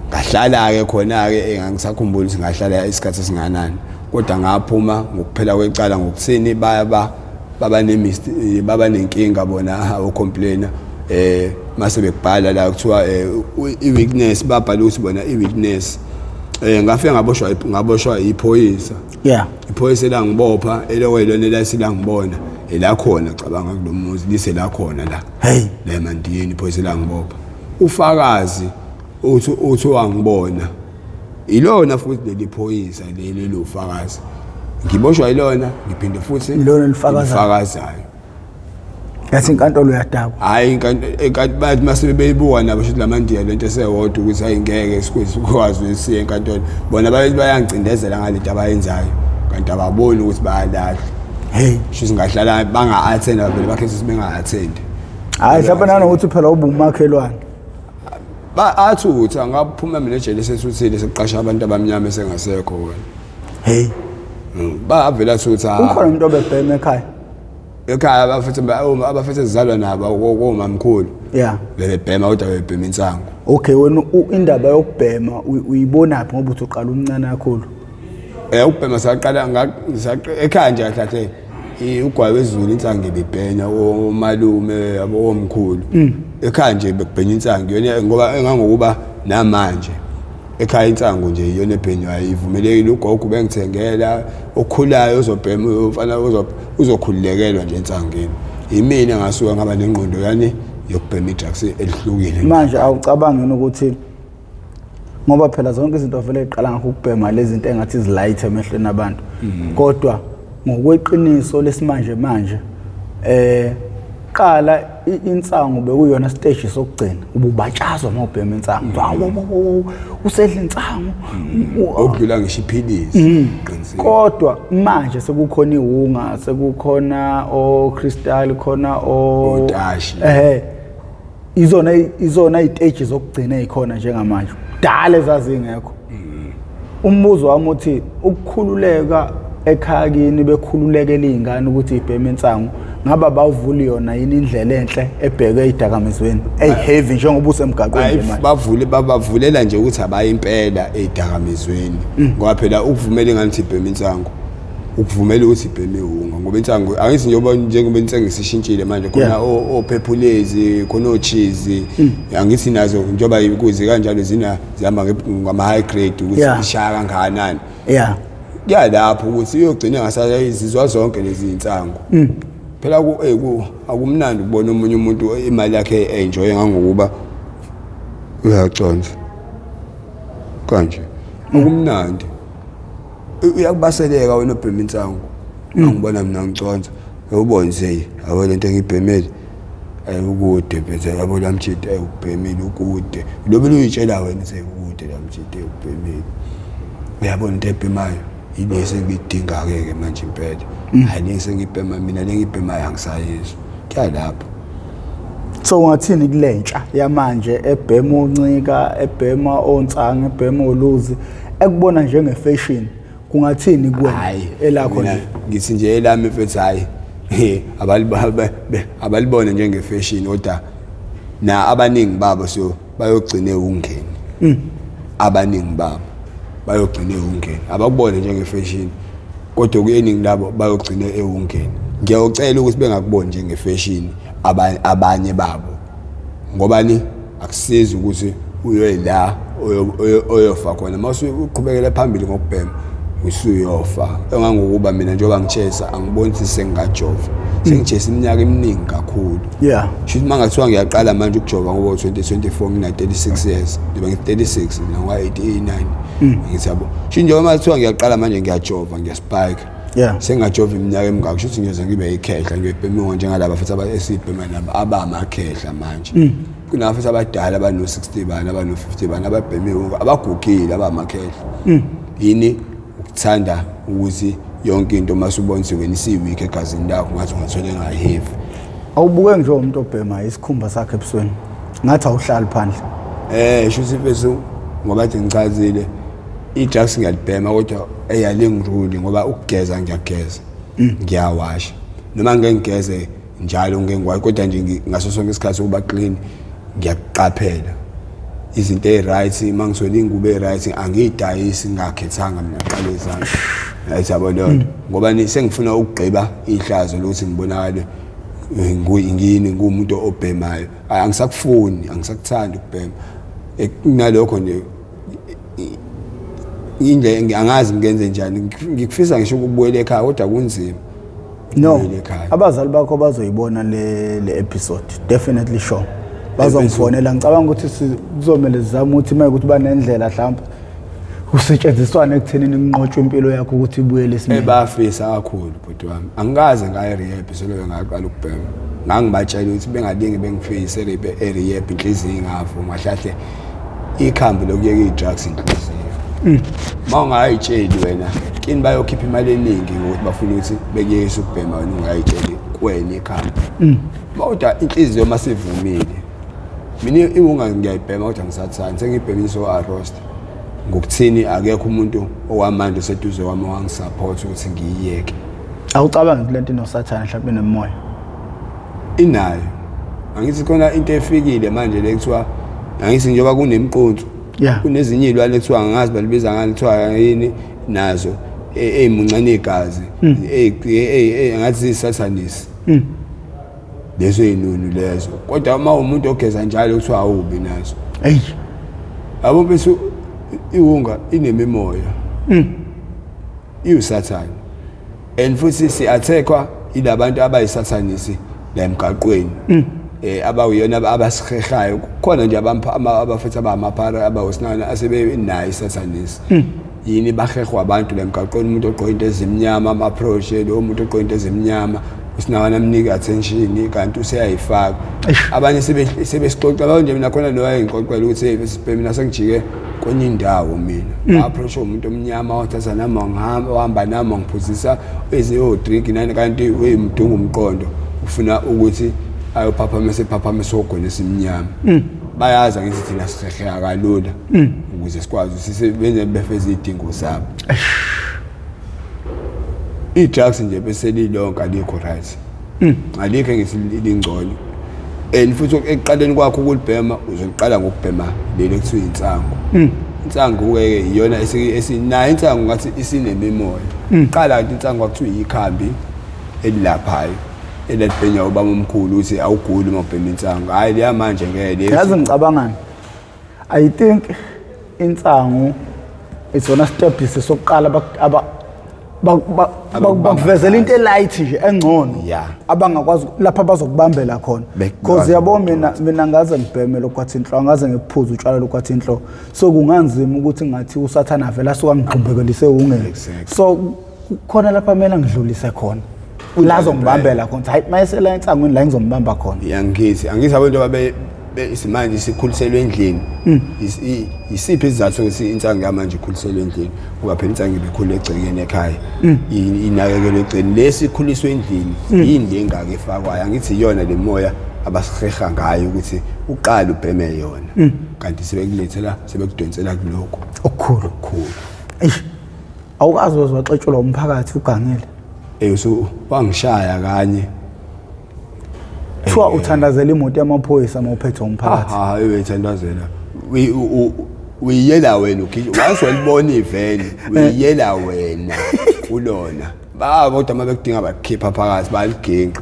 Speaker 1: Ngahlala-ke khona-ke, ngangisakhumbula ukuthi ngahlala isikhathi esinganani. Kodwa ngaphuma ngokuphela kwecala ngokuthini, baba nenkinga bona o-complainer, mase bekubhala la kuthiwa i-witness, babhala ukuthi bona i-witness. Ngafika ngaboshwa iphoyisa. Iphoyisa elangibopha elokwelona elasilangibona elakhona, cabanga kulo muzi lise lakhona la.
Speaker 2: Hey.
Speaker 1: La eMandiyeni iphoyisa elangibopha. Ufakazi uthi wangibona ilona futhi leli phoyisa leli lofakazi. Ngiboshwa ilona, ngiphinde futhi
Speaker 2: Ilona elifakazayo.
Speaker 1: elifakazayo.
Speaker 2: Yathi inkantolo uyadakwa.
Speaker 1: Hhayi, inkantolo bathi mase beyibuka nabo shuthi lamandiya lento esewodwa ukuthi hayi ngeke sikwazi ukuthi siye enkantolo. Bona baye bayangicindezela ngalento abayenzayo kanti ababoni ukuthi bayalahla.
Speaker 2: Hey,
Speaker 1: shuthi ngahlala banga-attend vele bakhetha ukuthi benga-attend.
Speaker 2: Hhayi, mhlawumbe nanokuthi phela ubumakhelwane.
Speaker 1: Ba athi ukuthi angaphuma mina ejele sethuthile sekuqasha abantu abamnyama esengasekho wena.
Speaker 2: Hey.
Speaker 1: Bavela athi ukuthi
Speaker 2: Ukhona umuntu obebhema ekhaya?
Speaker 1: Ekhaya abafethu abafethu ezizalwa nabo komamkhulu.
Speaker 2: Yeah.
Speaker 1: Bebebhema kodwa bebhema insangu.
Speaker 2: Okay, wena indaba yokubhema uyibonaphi ngoba uthi uqala umncane kakhulu?
Speaker 1: Ukubhema saqala ekhaya nje kahle kahle ugwayi wezulu insangu ibibhenya omalume abo omkhulu. Ekhaya nje bekubhenya insangu yona ngoba engangokuba namanje ekhaya insangu nje iyona ebhenywayo ivumelekile. Ugogo bengithengela okhulayo ozobhema umfana uzokhululekelwa nje insangwini. Yimina ngasuka ngaba nengqondo yani yokubhema i-drugs elihlukile.
Speaker 2: Manje awucabangi ukuthi ngoba phela zonke izinto vele iqala ngakho ukubhema lezi zinto engathi zilight emehlweni abantu, kodwa ngokweqiniso lesimanje manje qala insangu bekuyona stage sokugcina, ububatshazwa mawubhema insangu. Hawu, usedla insangu.
Speaker 1: Okudlula ngisho iphilisi, qinisile.
Speaker 2: Kodwa manje sekukhona iwunga, sekukhona o crystal, khona o
Speaker 1: Otashi.
Speaker 2: Izona iziteji zokugcina ezikhona njengamanje. Kudala ezazingekho. Umbuzo wami uthi ukukhululeka ekhaya kini bekhululekela izingane ukuthi ibheme insangu, ngaba bavuli yona yini indlela enhle ebheke ezidakamizweni eyiheavy njengoba usemgaqweni nje manje?
Speaker 1: Bavulela nje ukuthi abayi impela ezidakamizweni, ngoba phela ukuvumela ingane ukuthi ibheme insangu ukuvumela ukuthi ibheme iwunga, ngoba insangu angithi njengoba insangu isishintshile manje khona ophephulezi, khona ocheese, angithi nazo njengoba ikuze kanjalo zihamba ngama high grade ukuthi ishaya kangakanani. Kuyalapho ukuthi uyogcina ngasayizizwa zonke lezi insangu. Phela akumnandi ukubona omunye umuntu imali yakhe enjoy ngangokuba uyaconsa kanje. Akumnandi. Uyakubaseleka wena obhema insangu. Angibona mina ngiconsa. Uyobona nje yabo lento engibhemele. Ayikude bese yabo lamjita ayubhemile ukude. Lobe uyitshela wena sekude lamjita ayubhemile. Uyabona into ebhemayo yilesi engidinga ke ke manje impela. Hayi lesi engibhema mina lengibhemayo angisayizwa. Kuyalapho.
Speaker 2: So ungathini kulentsha yamanje ebhema oncika, ebhema ontsanga, ebhema oluzi, ekubona njenge fashion, kungathini kuwena
Speaker 1: Hayi,
Speaker 2: elakho
Speaker 1: mina
Speaker 2: nje?
Speaker 1: Ngithi nje elami mfethu hayi abalibone njenge fashion, kodwa na abaningi babo so bayogcine ungeni. Abaningi babo bayogcine ungeni. Abakubone njenge fashion, kodwa kuyeningi labo bayogcine ewungeni. Ngiyocela ukuthi bengakuboni njenge fashion abanye babo, ngoba ni akusizi ukuthi uye la oyofa khona. Mase uqhubekela phambili ngokubhema usuyofa. Engangokuba mina njengoba ngichesa angiboni ukuthi sengingajova. Sengichesa iminyaka eminingi kakhulu. Shuthi mangathiwa ngiyaqala manje ukujova ngoba 2024 ngina 36 years. Ngibe ngi 36 mina ngwa 89. Ngithi yabo. Shuthi njengoba mangathiwa ngiyaqala manje ngiyajova, ngiyaspike. Sengajova iminyaka emingaka, shuthi ngiyoze ngibe ikhehla, ngiyobhema njengalaba futhi esibhema nabo abamakhehla manje. Kunabo futhi abadala abano 60 bani, abano 50 bani, ababhemiwe, abagugile, abamakhehla. Yini ukuthanda ukuthi yonke into masubona ukuthi wena isiweak egazini lakho ngathi ungathola engaheavy.
Speaker 2: Awubuke nje umuntu obhema isikhumba sakhe ebusweni ngathi awuhlali phandle.
Speaker 1: Shuthi mfethu ngoba nje ngichazile i-drugs ngiyalibhema kodwa eyalingiruli ngoba ukugeza ngiyageza. Ngiyawasha. Noma ngeke ngigeze njalo ngeke ngiwashe kodwa nje ngaso sonke isikhathi ukuba clean ngiyaqaphela. Izinto ezi-right, uma ngithola iy'ngubo ezi-right angiyidayisi ngingakhethanga mina qala izandla. Right, yabo leyo nto. Ngoba sengifuna ukugqiba ihlazo lokuthi ngibonakale ngini ngumuntu obhemayo. Angisakufuni, angisakuthandi ukubhema. Kunalokho nje indlela angazi ngenze njani. Ngikufisa ngisho ukubuyela ekhaya kodwa kunzima.
Speaker 2: No.
Speaker 1: Ukubuyela ekhaya.
Speaker 2: Abazali bakho bazoyibona le episode, definitely sure. Bazongifonela, ngicabanga ukuthi kuzomele sizame ukuthi uma ukuthi banendlela mhlawumbe usetshenziswana ekuthenini kunqotshwe impilo yakho ukuthi ibuyele esimeni.
Speaker 1: Bafisa kakhulu bhuti wami. Angikaze ngaye rehab solo ngaqala ukubhema. Ngangibatshela ukuthi bengalingi bengifise e-rehab, inhliziyo ingavuma. Kahle ikhambi lokuyeka i-drugs inhliziyo. Uma ungayitsheli wena kini bayokhipha imali eningi ngokuthi bafuna ukuthi bekuyekise ukubhema, wena ungayitsheli kwena ikhambi. Kodwa inhliziyo masivumile, mina iwunga ngiyayibhema kodwa ngisathandi, sengiyibhemisa o-arost ngokuthini, akekho umuntu okwamanje oseduze kwami owangi-support ukuthi ngiyiyeke.
Speaker 2: Awucabangi ukuthi lento inosathane, mhlawumbe nemoya?
Speaker 1: Inayo, angithi khona into efikile manje le kuthiwa, angithi njengoba kunemqonso, kunezinye iy'lwane ekuthiwa, angazi balibiza ngani, kuthiwa yini, nazo ey'muncane igazi, ngathi ziyisathanisi lezo ey'nunu lezo. Kodwa uma umuntu ogeza njalo kuthiwa awubi nazo.
Speaker 2: Eyi.
Speaker 1: Yabo, bese iwunga inemimoya, iwusathane, and futhi si-attackwa yilabantu abayisathanisi la emgaqweni, abawuyona abasihehayo. Kukhona nje abafethu abamaphara abawusinana asebenayo isathanisi. Yini bahehwa abantu la emgaqweni? Umuntu ogqoke into ezimnyama, ama-approach lo muntu ogqoke into ezimnyama, usinawana amnike attention, kanti useyayifaka. Abanye sebesixoxa abantu nje. Mina khona lo wayengixoxela ukuthi, hey sibhemi, mina sengijike kwenye indawo, mina nga-approach umuntu omnyama, wathatha nami wangihamba, wahamba nami, wangiphuzisa eziyo-drink nani, kanti uyimdunga umqondo, ufuna ukuthi ayophaphamisa, ephaphamisa ogona esimnyama. Bayazi, angithi thina siheheka kalula ukuze sikwazi ukuthi benze befeze iy'dingo zabo. I-drugs nje bese lilonke alikho right, alikho engithi lingcono. And futhi ekuqaleni kwakho ukulibhema, uzoqala ngokubhema leli ekuthiwa insangu. Insangu-ke iyona esinayo, insangu ngathi isinemimoya. Qala kanti insangu kwakuthiwa ikhambi elilaphayo elalibhenywa ubaba omkhulu, ukuthi awuguli uma ubhema insangu. Hhayi, leya manje ngeke le.
Speaker 2: Yazi ngicabangani? I think insangu isona step sokuqala bakuvezela into e-light nje engcono abangakwazi lapha bazokubambela khona, because yabo mina ngaze ngibheme lokwathi inhlo, angaze ngiphuze utshwala lokwathi inhlo, so kunganzima ukuthi ngathi usathana vela asuka ngigqumbekelise ungeke. So khona lapha kumele ngidlulise khona la azongibambela khona. Hayi, mayesela insangweni la ngizombamba khona.
Speaker 1: Angithi abantu ababe isimanje sikhuliselwe endlini. Isiphi isizathu sokuthi insangu yamanje ikhuliselwe endlini? Ngoba phela insangu ibikhula egcekeni ekhaya, inakekelwe egcekeni. Lesi ikhuliswe endlini, yini le engaka efakwayo? Angithi iyona le moya abasiheha ngayo ukuthi uqale ubheme yona, kanti sebekulethela, sebekudonsela kulokhu
Speaker 2: okukhulu.
Speaker 1: Okukhulu.
Speaker 2: Eish, awukazi waze waxetshelwa umphakathi ugangile?
Speaker 1: So wangishaya kanye.
Speaker 2: Kuthiwa uthandazela imoto yamaphoyisa uma uphethwe umphakathi.
Speaker 1: Ha, uyithandazela, uyiyela wena, ugijima waze walibona iveni, uyiyela wena kulona ba, kodwa uma bekudinga bakukhipha phakathi, baliginqa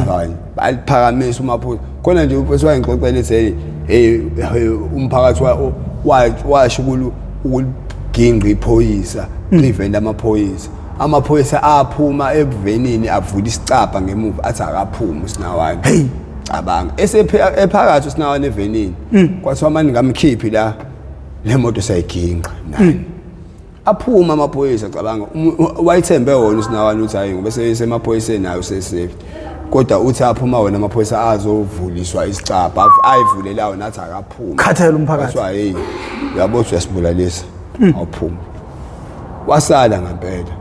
Speaker 1: abanye, baliphakamisa umaphoyisa khona nje. Ufesi wayengixoxela ethi, hey hey, umphakathi washo ukuliginqa iphoyisa, iveni lamaphoyisa. Amaphoyisa aphuma ebuvenini, avula isicabha ngemuva, athi akaphumi uSinawane. Cabanga, ephakathi uSinawane evenini, kwathiwa mani ngamkhiphi la, le moto sayiginqa nani. Aphuma amaphoyisa. Cabanga, wayithembe wona uSinawane ukuthi hayi, ngoba sesemaphoyiseni nayo se-safety, kodwa uthi aphuma wona amaphoyisa, azovuliswa isicabha, ayivulelayo nathi akaphumi.
Speaker 2: Khathele umphakathi.
Speaker 1: Kwathiwa, hey, uyabo ukuthi uyasibulalisa, awuphumi. Wasala ngempela.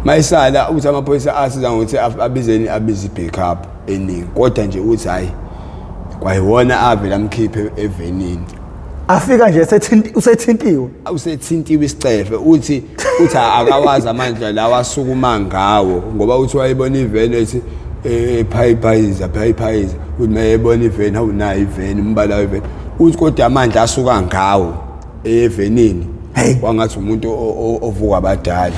Speaker 1: Mayisala uthi amaphoyisa asiza ngokuthi abizeni, abize i-backup eningi, kodwa nje uthi hayi, kwayiwona avele amkhiphe evenini.
Speaker 2: Afika nje usethintiwe.
Speaker 1: Usethintiwe isicefe. Uthi akawazi amandla lawa asukuma ngawo, ngoba uthi wayebona iveni ethi phayiphayiza phayiphayiza, uthi mayebona iveni, awunayo iveni, umbala weveni, uthi kodwa amandla asuka ngawo evenini kwangathi umuntu ovuka abadala,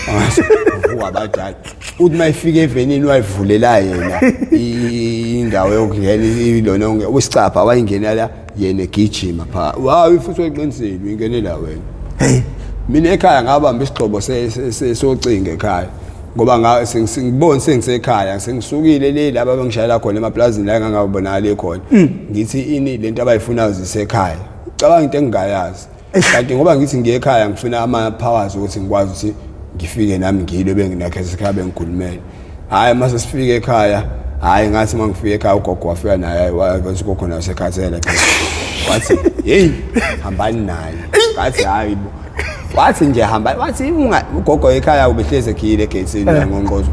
Speaker 1: wangathi uvuka abadala. Uthi mayifika evenini, wayivulela yena indawo yokungena ilona usicapha, wayingenela yena egijima pha. Wawi futhi wayiqinisile, uyingenela wena. Mina ekhaya ngabamba isigxobo socingo ekhaya, ngoba ngibona sengisekhaya, sengisukile le laba abangishayela khona emaplazini la engangabonakali khona. Ngithi ini lento abayifunayo zisekhaya? Cabanga into engingayazi, kanti ngoba ngithi ngiye ekhaya ngifuna ama-powers ukuthi ngikwazi ukuthi ngifike nami ngilwe, benginakho esekhaya bengikhulumele. Hhayi, mase sifike ekhaya, Hhayi, ngathi uma ngifika ekhaya ugogo wafika naye, wathi ugogo naye usekhathele phela. Wathi heyi, hambani naye. Ngathi hhayi bo. Wathi nje hamba, wathi ugogo ekhaya ubehlezi egiyile egeyithini ngongqozo.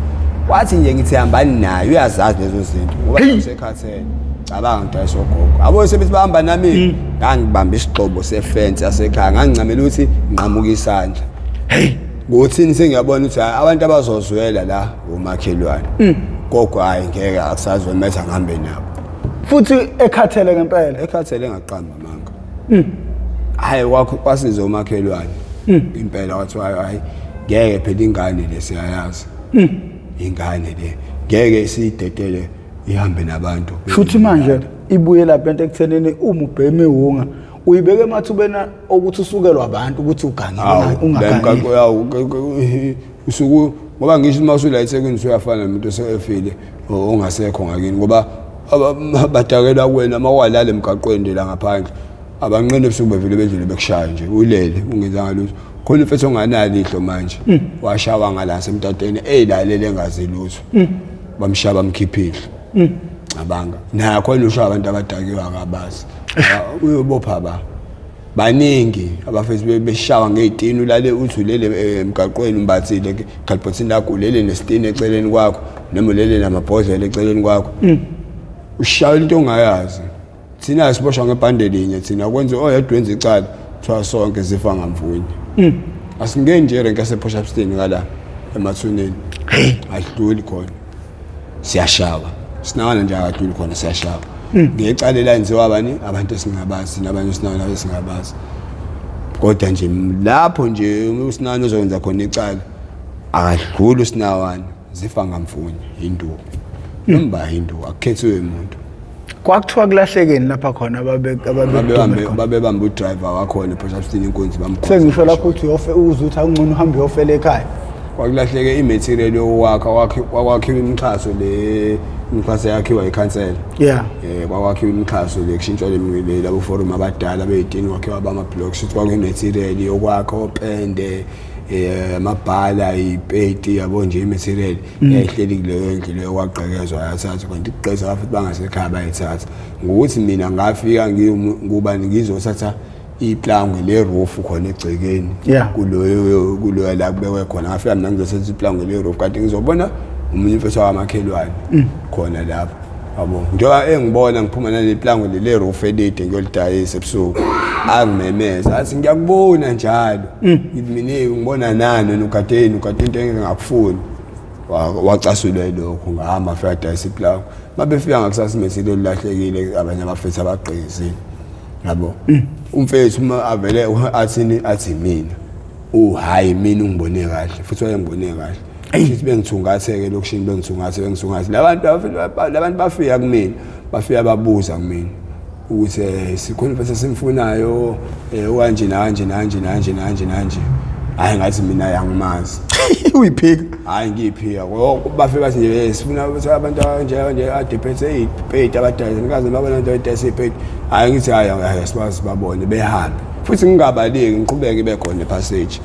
Speaker 1: Wathi nje ngithi hambani naye, uyazazi lezo zinto ngoba usekhathele. Cabanga ngidayisa ogogo. Abo sebethi bahamba nami, ngangibamba isigxobo sefence yasekhaya, ngangincamela ukuthi ngiqhamuka isandla.
Speaker 2: Hey,
Speaker 1: ngothini sengiyabona ukuthi hhayi, abantu abazozwela la umakhelwane. Gogo hhayi ngeke akusazwe metha ngihambe nabo.
Speaker 2: Futhi ekhathele ngempela.
Speaker 1: Ekhathele engaqamba amanga. Hhayi, kwasiza umakhelwane. Impela wathi hhayi ngeke phela ingane le siyayazi. Ingane le ngeke siyidedele ihambe nabantu.
Speaker 2: Shuthi manje ibuye lapha lento ekuthenini uma ubhema iwunga uyibeke emathubeni okuthi usukelwa abantu ukuthi ugangile ungagangile.
Speaker 1: Usuku ngoba ngisho uma usula eThekwini usuyafana nomuntu osefile ongasekho ngakini ngoba badakelwa kuwena uma walala emgaqweni la ngaphandle abanqene ebusuku bevele bedlule bekushaya nje ulele ungenzanga lutho. Khona umfethu onganalo ihlo manje washawa ngala semtateni eyilalele engazi lutho. Bamshaya bamkhipha ihlo. Cabanga nakhona usho abantu abadakiwe akabazi. Uyobopha ba baningi abafethu beshawa ngey'tini ulale uthi ulele emgaqweni umbathile khalibhothini lakho ulele nesitini eceleni kwakho noma ulele namabhodlela eceleni kwakho. Ushaya into ongayazi. Thina siboshwa ngebhande linye, thina kwenze oyedwa wenza icala kuthiwa sonke sifa ngamvunye. Asingeni nje erenki yasePort Shepstone ngala emathuneni. Adluli khona. Siyashawa. Sinakana nje akadluli khona siyashawa. Ngecala elenziwa abani abantu esingabazi nabanye sinakana esingabazi. Kodwa nje lapho nje uSinakana uzokwenza khona icala akadluli uSinawana zifa ngamvunye induku. Noma induku akukhethiwe umuntu.
Speaker 2: Kwakuthiwa kulahlekeni lapha khona
Speaker 1: babebamba udriver wakhona ePort Shepstone inkunzi bamgwaza.
Speaker 2: Sengisho lapho uthi uyofe uze uthi awungcono uhambe uyofela ekhaya.
Speaker 1: Kwakulahleke imaterial yokwakha, kwakwakhiwa imixhaso le imixhaso yakhiwa ikhansela. Kwakwakhiwa imixhaso le kushintshwa le labo forum abadala beyitini kwakhiwa bama blocks kwakuyi material yokwakha opende amabhala ipeti yabo nje imaterial yayihleli kuleyo ndlu leyo kwagqekezwa yathathwa kanti ukugqekeza futhi bangasekhaya bayithatha. Ngokuthi mina ngafika ngubani ngizothatha iplangwe le roof khona egcekeni kuloyo la kubekwe khona ngafika mina ngizothatha iplangwe le roof kanti ngizobona umunye umfethu wamakhelwane khona lapho. Yabo njengoba engibona ngiphuma nale plangwe le roof elide ngiyolidayisa ebusuku angimemeza athi ngiyakubona njalo. Ngithi mina ngibona nani wena ugadeni ugade into engingakufuni. Wacasulwa yilokho ngahamba afika adayisa iplangwe. Mabefika ngakusasa imethile elilahlekile abanye abafethu abagqizile. Yabo umfethu uma avele athini athi mina hayi mina ungibone kahle futhi wayengibone kahle. Futhi bengithungatheke lokushini bengithungathe labantu bafika kumina bafika babuza kumina ukuthi sikhona mfethu esimfunayo kanje nanje nanje nanje nanje nanje. Hayi ngathi mina yangimazi.
Speaker 2: Uyiphika?
Speaker 1: Hayi ngiyiphika. Bafika bathi nje sifuna ukuthi abantu kanje nje adephethe ipeti abadayisa nikaze babona into edayisa ipeti. Hayi ngithi hayi asibazi babone behambe. Futhi ngingabaleki ngiqhubeke ibe khona epassage.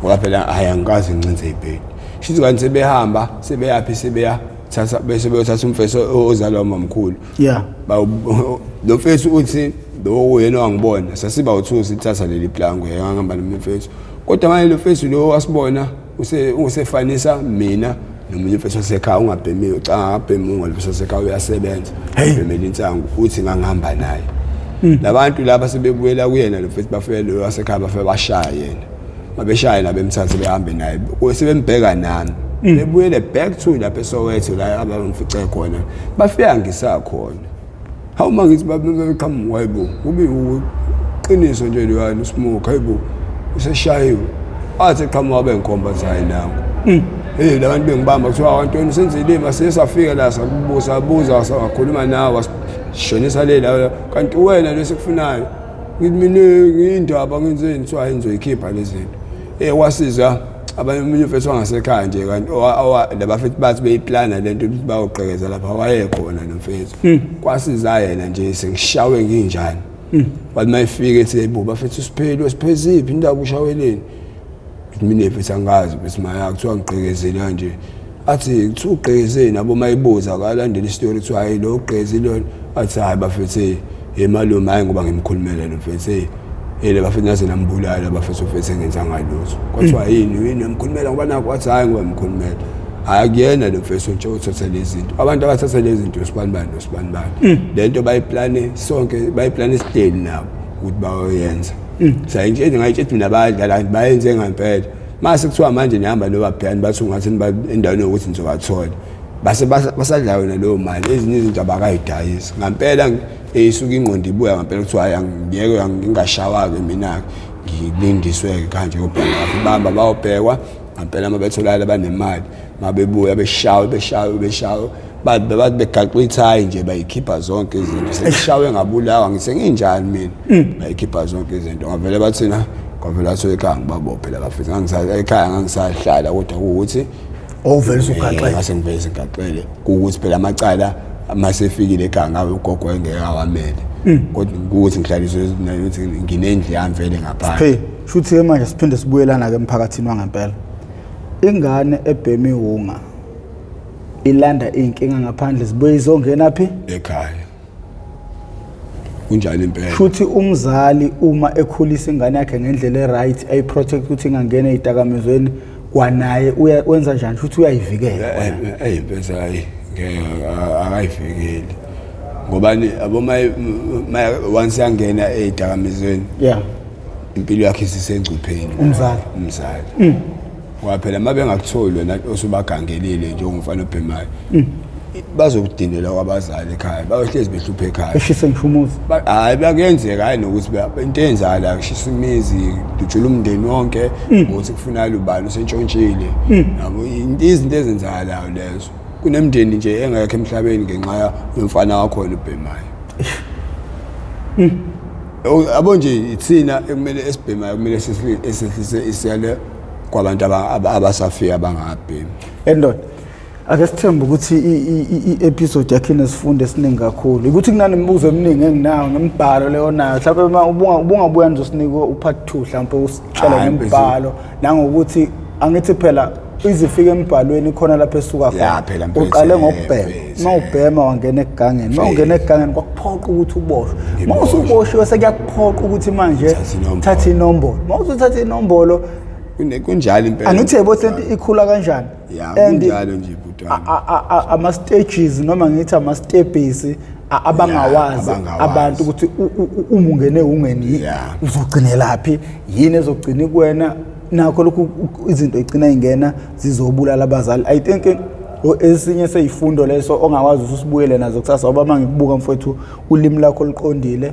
Speaker 1: Ngoba phela hayi angikaze ngincinze ipeti. Shithi kanti sebehamba sebeyaphi sebeya thatha bese beyothatha umfeso ozalwa umamkhulu. Lo mfethu uthi lo yena wangibona sasiba u2 sithatha leli plangwe ngihamba nomfethu. Kodwa manje lo mfethu lo wasibona usefanisa mina nomunye umfethu wasekhaya ungabhemiwe cha ngabhemi ungalufisa wasekhaya uyasebenza ubhemela insangu uthi ngangihamba naye. Labantu laba sebebuyela kuyena lo mfethu bafike lo wasekhaya bafike bashaya yena. Mabeshaya nabemthathe behambe naye sebembheka nami. Bebuyele back to lapha eSoweto la abamfice khona. Bafika ngisakhona. Hawu uma ngithi babeqhamuka hayibo kube uqiniso nje loyana usmoke hayibo useshayiwe. Athi eqhamuka bengikhomba athi hayi nangu. Hey labantu bengibamba kuthiwa Antoni senzile siye safika la sakubuza buza sakhuluma nawe wasishonisa le la kanti wena lesikufunayo. Ngithi mina ngiyindaba ngenzeni kuthiwa hayi ngizoyikhipha lezi zinto. Wasiza abanye umunye umfethu wangasekhaya nje kanti labafethu bathi beyiplana lento ukuthi bayogqekeza lapha wayekhona nomfethu. Kwasiza yena nje sengishawe nginjani. Wathi mayifika ethi yebo bafethu sipheli wesipheziphi indaba ushaweleni. Ngithi mina mfethu angazi bese maya kuthiwa ngigqekezile kanje. Athi kuthiwa ugqezi nabo mayibuza kalandela isitori, kuthiwa hayi lo ugqezi lona. Athi hayi bafethu, hey malume, hayi ngoba ngimkhulumela lo mfethu, hey hey bafethu, naze nambulala bafethu, mfethu engenzanga lutho. Kwathiwa yini yini namkhulumela ngoba nakho? Wathi hayi ngoba ngimkhulumela, hayi kuyena lo mfethu nje othatha lezi zinto. Abantu abathatha lezi zinto usibani bani nosibani bani, lento bayiplane sonke, bayiplane sihleli nabo ukuthi bayoyenza. Sayintshela, ngayitshela mina bayadlala, bayenze ngempela. Mase kuthiwa manje nihamba nobabhekani, bathi ungathi endaweni yokuthi nizobathola, base basadla yona leyo mali. Ezinye izinto abakayidayisi ngampela, eyisuka ingqondo ibuya ngampela, kuthiwa hayi angiyeke ngingashawa-ke mina, ngilindiswe-ke kanje kobheka bamba bayobhekwa ngampela. Uma betholakala banemali, mabebuya beshawe beshawe beshawe, bathi bathi begaxa ithayi nje, bayikhipha zonke izinto. Sengishawe ngabulawa, ngisenginjani mina? Bayikhipha zonke izinto, ngavele bathina, kwavele bathiwa ekhaya ngibabophe la bafethu. Ekhaya ngangisahlala, kodwa kuwukuthi
Speaker 2: Owuvele usugaxele.
Speaker 1: Ngase ngivele sengigaxele, kuwukuthi phela amacala masefikile ekhaya ngabe ugogo engeke awamele, kodwa kuwukuthi ngihlaliswe ukuthi nginendlu yami vele ngaphandle.
Speaker 2: Hey, shuthi-ke manje siphinde sibuyelana-ke emphakathini wangempela. Ingane ebhema iwunga ilanda iy'nkinga ngaphandle, zibuye izongena phi?
Speaker 1: Ekhaya. Kunjalo impela.
Speaker 2: Shuthi umzali uma ekhulisa ingane yakhe ngendlela e-right, ayi-protect ukuthi ingangena ey'dakamizweni, kwanaye wenza njani? Shuthi uyayivikela.
Speaker 1: Eyi impela, hayi ngeke, akayivikeli, ngoba abo once yangena ey'dakamizweni, impilo yakhe isisengcupheni.
Speaker 2: Umzali.
Speaker 1: Umzali, ngoba phela uma bengakutholi wena osubagangelile njengomfana obhemayo, bazokudindela kwabazali ekhaya, bayohlezi behlupha ekhaya.
Speaker 2: Eshise ngisho umuzi.
Speaker 1: Hhayi bakuyenzeka, hhayi nokuthi into eyenzakalayo kushisa imizi, kudutshula umndeni wonke ngokuthi kufunakala ubani usentshontshile, yabo, izinto ezenzakalayo lezo. Kunemindeni nje engekho emhlabeni ngenxa yomfana wakhona ubhemayo. Yabo nje, ithina ekumele esibhemayo kumele esehlise isiyale kwabantu abasafika abangabhemi.
Speaker 2: Endoda, ake sithembe ukuthi i-episode yakhe inesifundo esiningi kakhulu, ukuthi kunanemibuzo eminingi enginayo ngemibhalo leyo nayo. Mhlawumbe uma ubungabuya nizosinika u-part 2, mhlawumbe usitshele
Speaker 1: Hhayi,
Speaker 2: ngembhalo nangokuthi angithi phela izifika embhalweni khona lapho esuka
Speaker 1: Ya,
Speaker 2: khona.
Speaker 1: Phela mfethu,
Speaker 2: Uqale ngokubhema,
Speaker 1: mfethu.
Speaker 2: uma ubhema wangena egangeni, uma ungena egangeni kwakuphoqa ukuthi uboshwe, uma
Speaker 1: Ngiboshwe.
Speaker 2: usuboshiwe sekuyakuphoqa ukuthi manje
Speaker 1: Thatha inombolo.
Speaker 2: Thatha inombolo. Uma usuthatha inombolo,
Speaker 1: Kunjalo impela.
Speaker 2: Angithi yebo, lento ikhula kanjani?
Speaker 1: Ya.
Speaker 2: And
Speaker 1: Kunjalo nje, bhuti wami.
Speaker 2: Ama-stages noma ngithi ama-steps abangawazi
Speaker 1: Abangawazi.
Speaker 2: abantu ukuthi uma ungene ungeni uzogcinelaphi, yini ezogcina kuwena. Nakho lokhu izinto igcina ingena zizobulala abazali. I think esinye seyifundo leso ongakwazi ukuthi usibuyele nazo kusasa, ngoba uma ngikubuka mfowethu, ulimi lakho luqondile,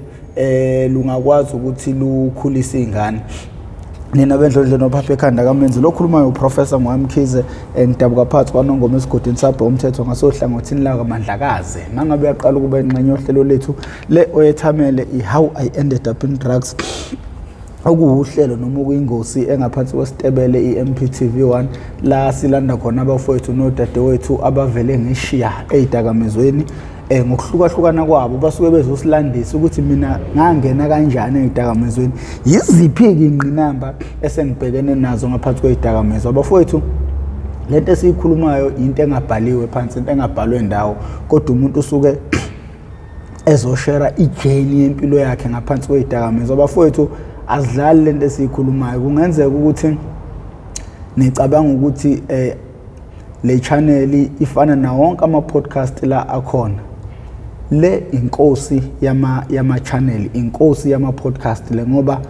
Speaker 2: lungakwazi ukuthi lukhulise iy'ngane. Nina bendlondlo nophapha ekhanda kamenzi, lo khulumayo uProfessor Ngwamkhize, ngidabuka phakathi kwaNongoma esigodini sabhe umthetho ngasohlangothini lakaMandlakazi. Mangabe uyaqala ukuba ingxenye yohlelo lethu le oyethamele i-How I Ended Up in Drugs, okuwuhlelo noma okuyingosi engaphansi kwesitebele i-MPTV 1, la silanda khona abafowethu nodadewethu abavele ngishiya ey'dakamizweni ngokuhlukahlukana kwabo. Basuke bezosilandisa ukuthi mina ngangena kanjani ey'dakamizweni, yiziphi-ke iy'ngqinamba esengibhekene nazo ngaphansi kwey'dakamizwa. Abafowethu, lento esiyikhulumayo into engabhaliwe phansi, into engabhalwe ndawo, kodwa umuntu usuke ezoshera i-journey yempilo yakhe ngaphansi kwey'dakamizwa. Abafowethu, azidlali lento esiyikhulumayo. Kungenzeka ukuthi nicabanga ukuthi le channel ifana nawo wonke ama podcast la akhona. Le inkosi yama channel, inkosi yama podcast le, ngoba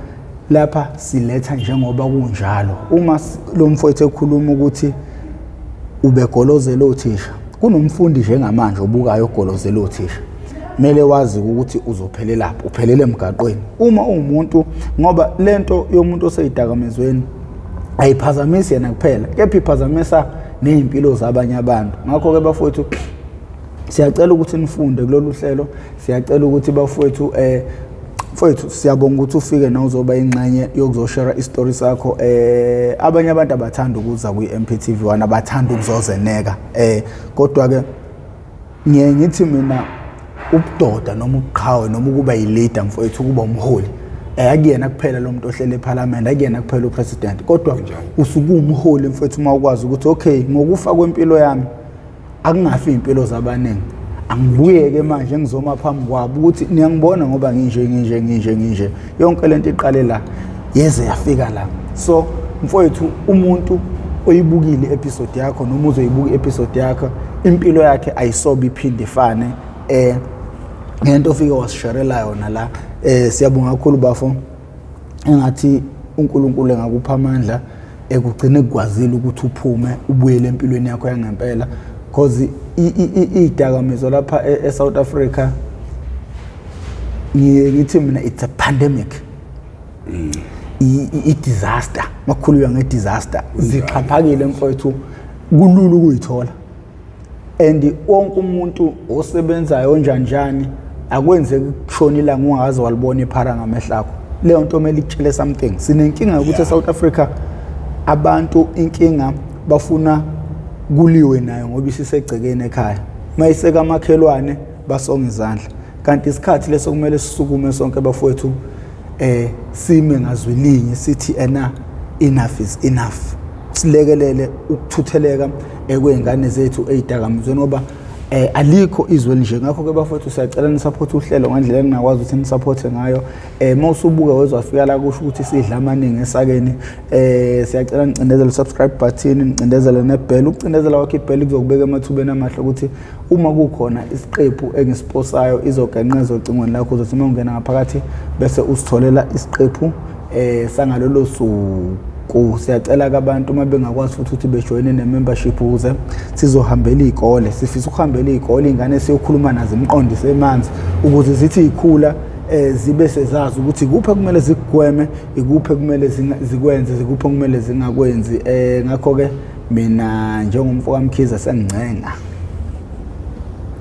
Speaker 2: lapha siletha njengoba kunjalo. Uma lo mfowethu ekhuluma ukuthi ubegolozela othisha, kunomfundi njengamanje obukayo ogolozela othisha, kumele wazi ukuthi uzophelelaphi, uphelele emgaqweni uma uwumuntu, ngoba lento yomuntu oseyidakamizweni ayiphazamisi yena kuphela, kepha iphazamisa ney'mpilo zabanye abantu. Ngakho-ke bafowethu, siyacela ukuthi nifunde kulolu hlelo. Siyacela ukuthi bafowethu, mfowethu, siyabonga ukuthi ufike na uzoba ingxenye yokuzoshare isitori sakho. Abanye abantu abathanda ukuza kwi-MPTV 1, abathanda ukuzozeneka, kodwa ke ngiye ngithi mina ubudoda noma ubuqhawe noma ukuba yi-leader mfowethu, ukuba umholi, Akuyena kuphela lo muntu ohlele eParliament, akuyena kuphela upresident, kodwa usukuwumholi mfethu uma ukwazi ukuthi okay, ngokufa kwempilo yami akungafi impilo zabaningi, angibuyeke manje ngizoma phambi kwabo ukuthi niyangibona ngoba nginje nginje nginje nginje. Yonke lento iqale la, yeze yafika la. So mfowethu, umuntu oyibukile i-episode yakho noma uzoyibuka i-episode yakho, impilo yakhe ayisobe iphinde ifane ngento ofike wasisharela yona la. Siyabonga kakhulu bafo, engathi uNkulunkulu engakupha amandla ekugcine kukwazile ukuthi uphume ubuyele empilweni yakho yangempela, because idakamizwa lapha eSouth Africa, ngiye ngithi mina it's a pandemic, i-disaster. Makukhulunywa nge-disaster, zixhaphakile mfowethu, kulula ukuyithola and wonke umuntu osebenzayo onjanjani akwenzeki kushona ilanga ungaze walibona iphara ngamehlo akho. Leyo nto kumele ikutshele something. Sinenkinga yokuthi eSouth Africa abantu inkinga bafuna kuliwe nayo ngoba isisegcekeni ekhaya, mayiseka amakhelwane basonga izandla, kanti isikhathi leso kumele sisukume sonke bafowethu, sime ngazwilinye sithi ena enough is enough, silekelele ukuthutheleka kwey'ngane zethu ey'dakamizweni ngoba alikho izwe elinje. Ngakho-ke bafowethu, siyacela nisupport uhlelo ngendlela eningakwazi ukuthi nisupporte ngayo. Uma usubuka wezwa wafika la, kusho ukuthi sidla amaningi esakeni. Siyacela nicindezele subscribe button, nicindezele nebell. Ukucindezela kwakho ibell kuzokubeka emathubeni amahle ukuthi uma kukhona isiqephu engisiposayo izogenqeza ocingweni lakho, uzothi uma ungena ngaphakathi bese usitholela isiqephu sangalolo suku. Siyacela ke abantu uma bengakwazi futhi ukuthi bejoyine ne-membership ukuze sizohambela iy'kole. Sifisa ukuhambela iy'kole, iy'ngane siyokhuluma nazo imiqondo isemanzi ukuze zithi yikhula zibe sezazi ukuthi ikuphi okumele zikugweme, ikuphi okumele zikwenze, ikuphi okumele zingakwenzi. Ngakho-ke mina njengomfo kaMkhize sengingcenga.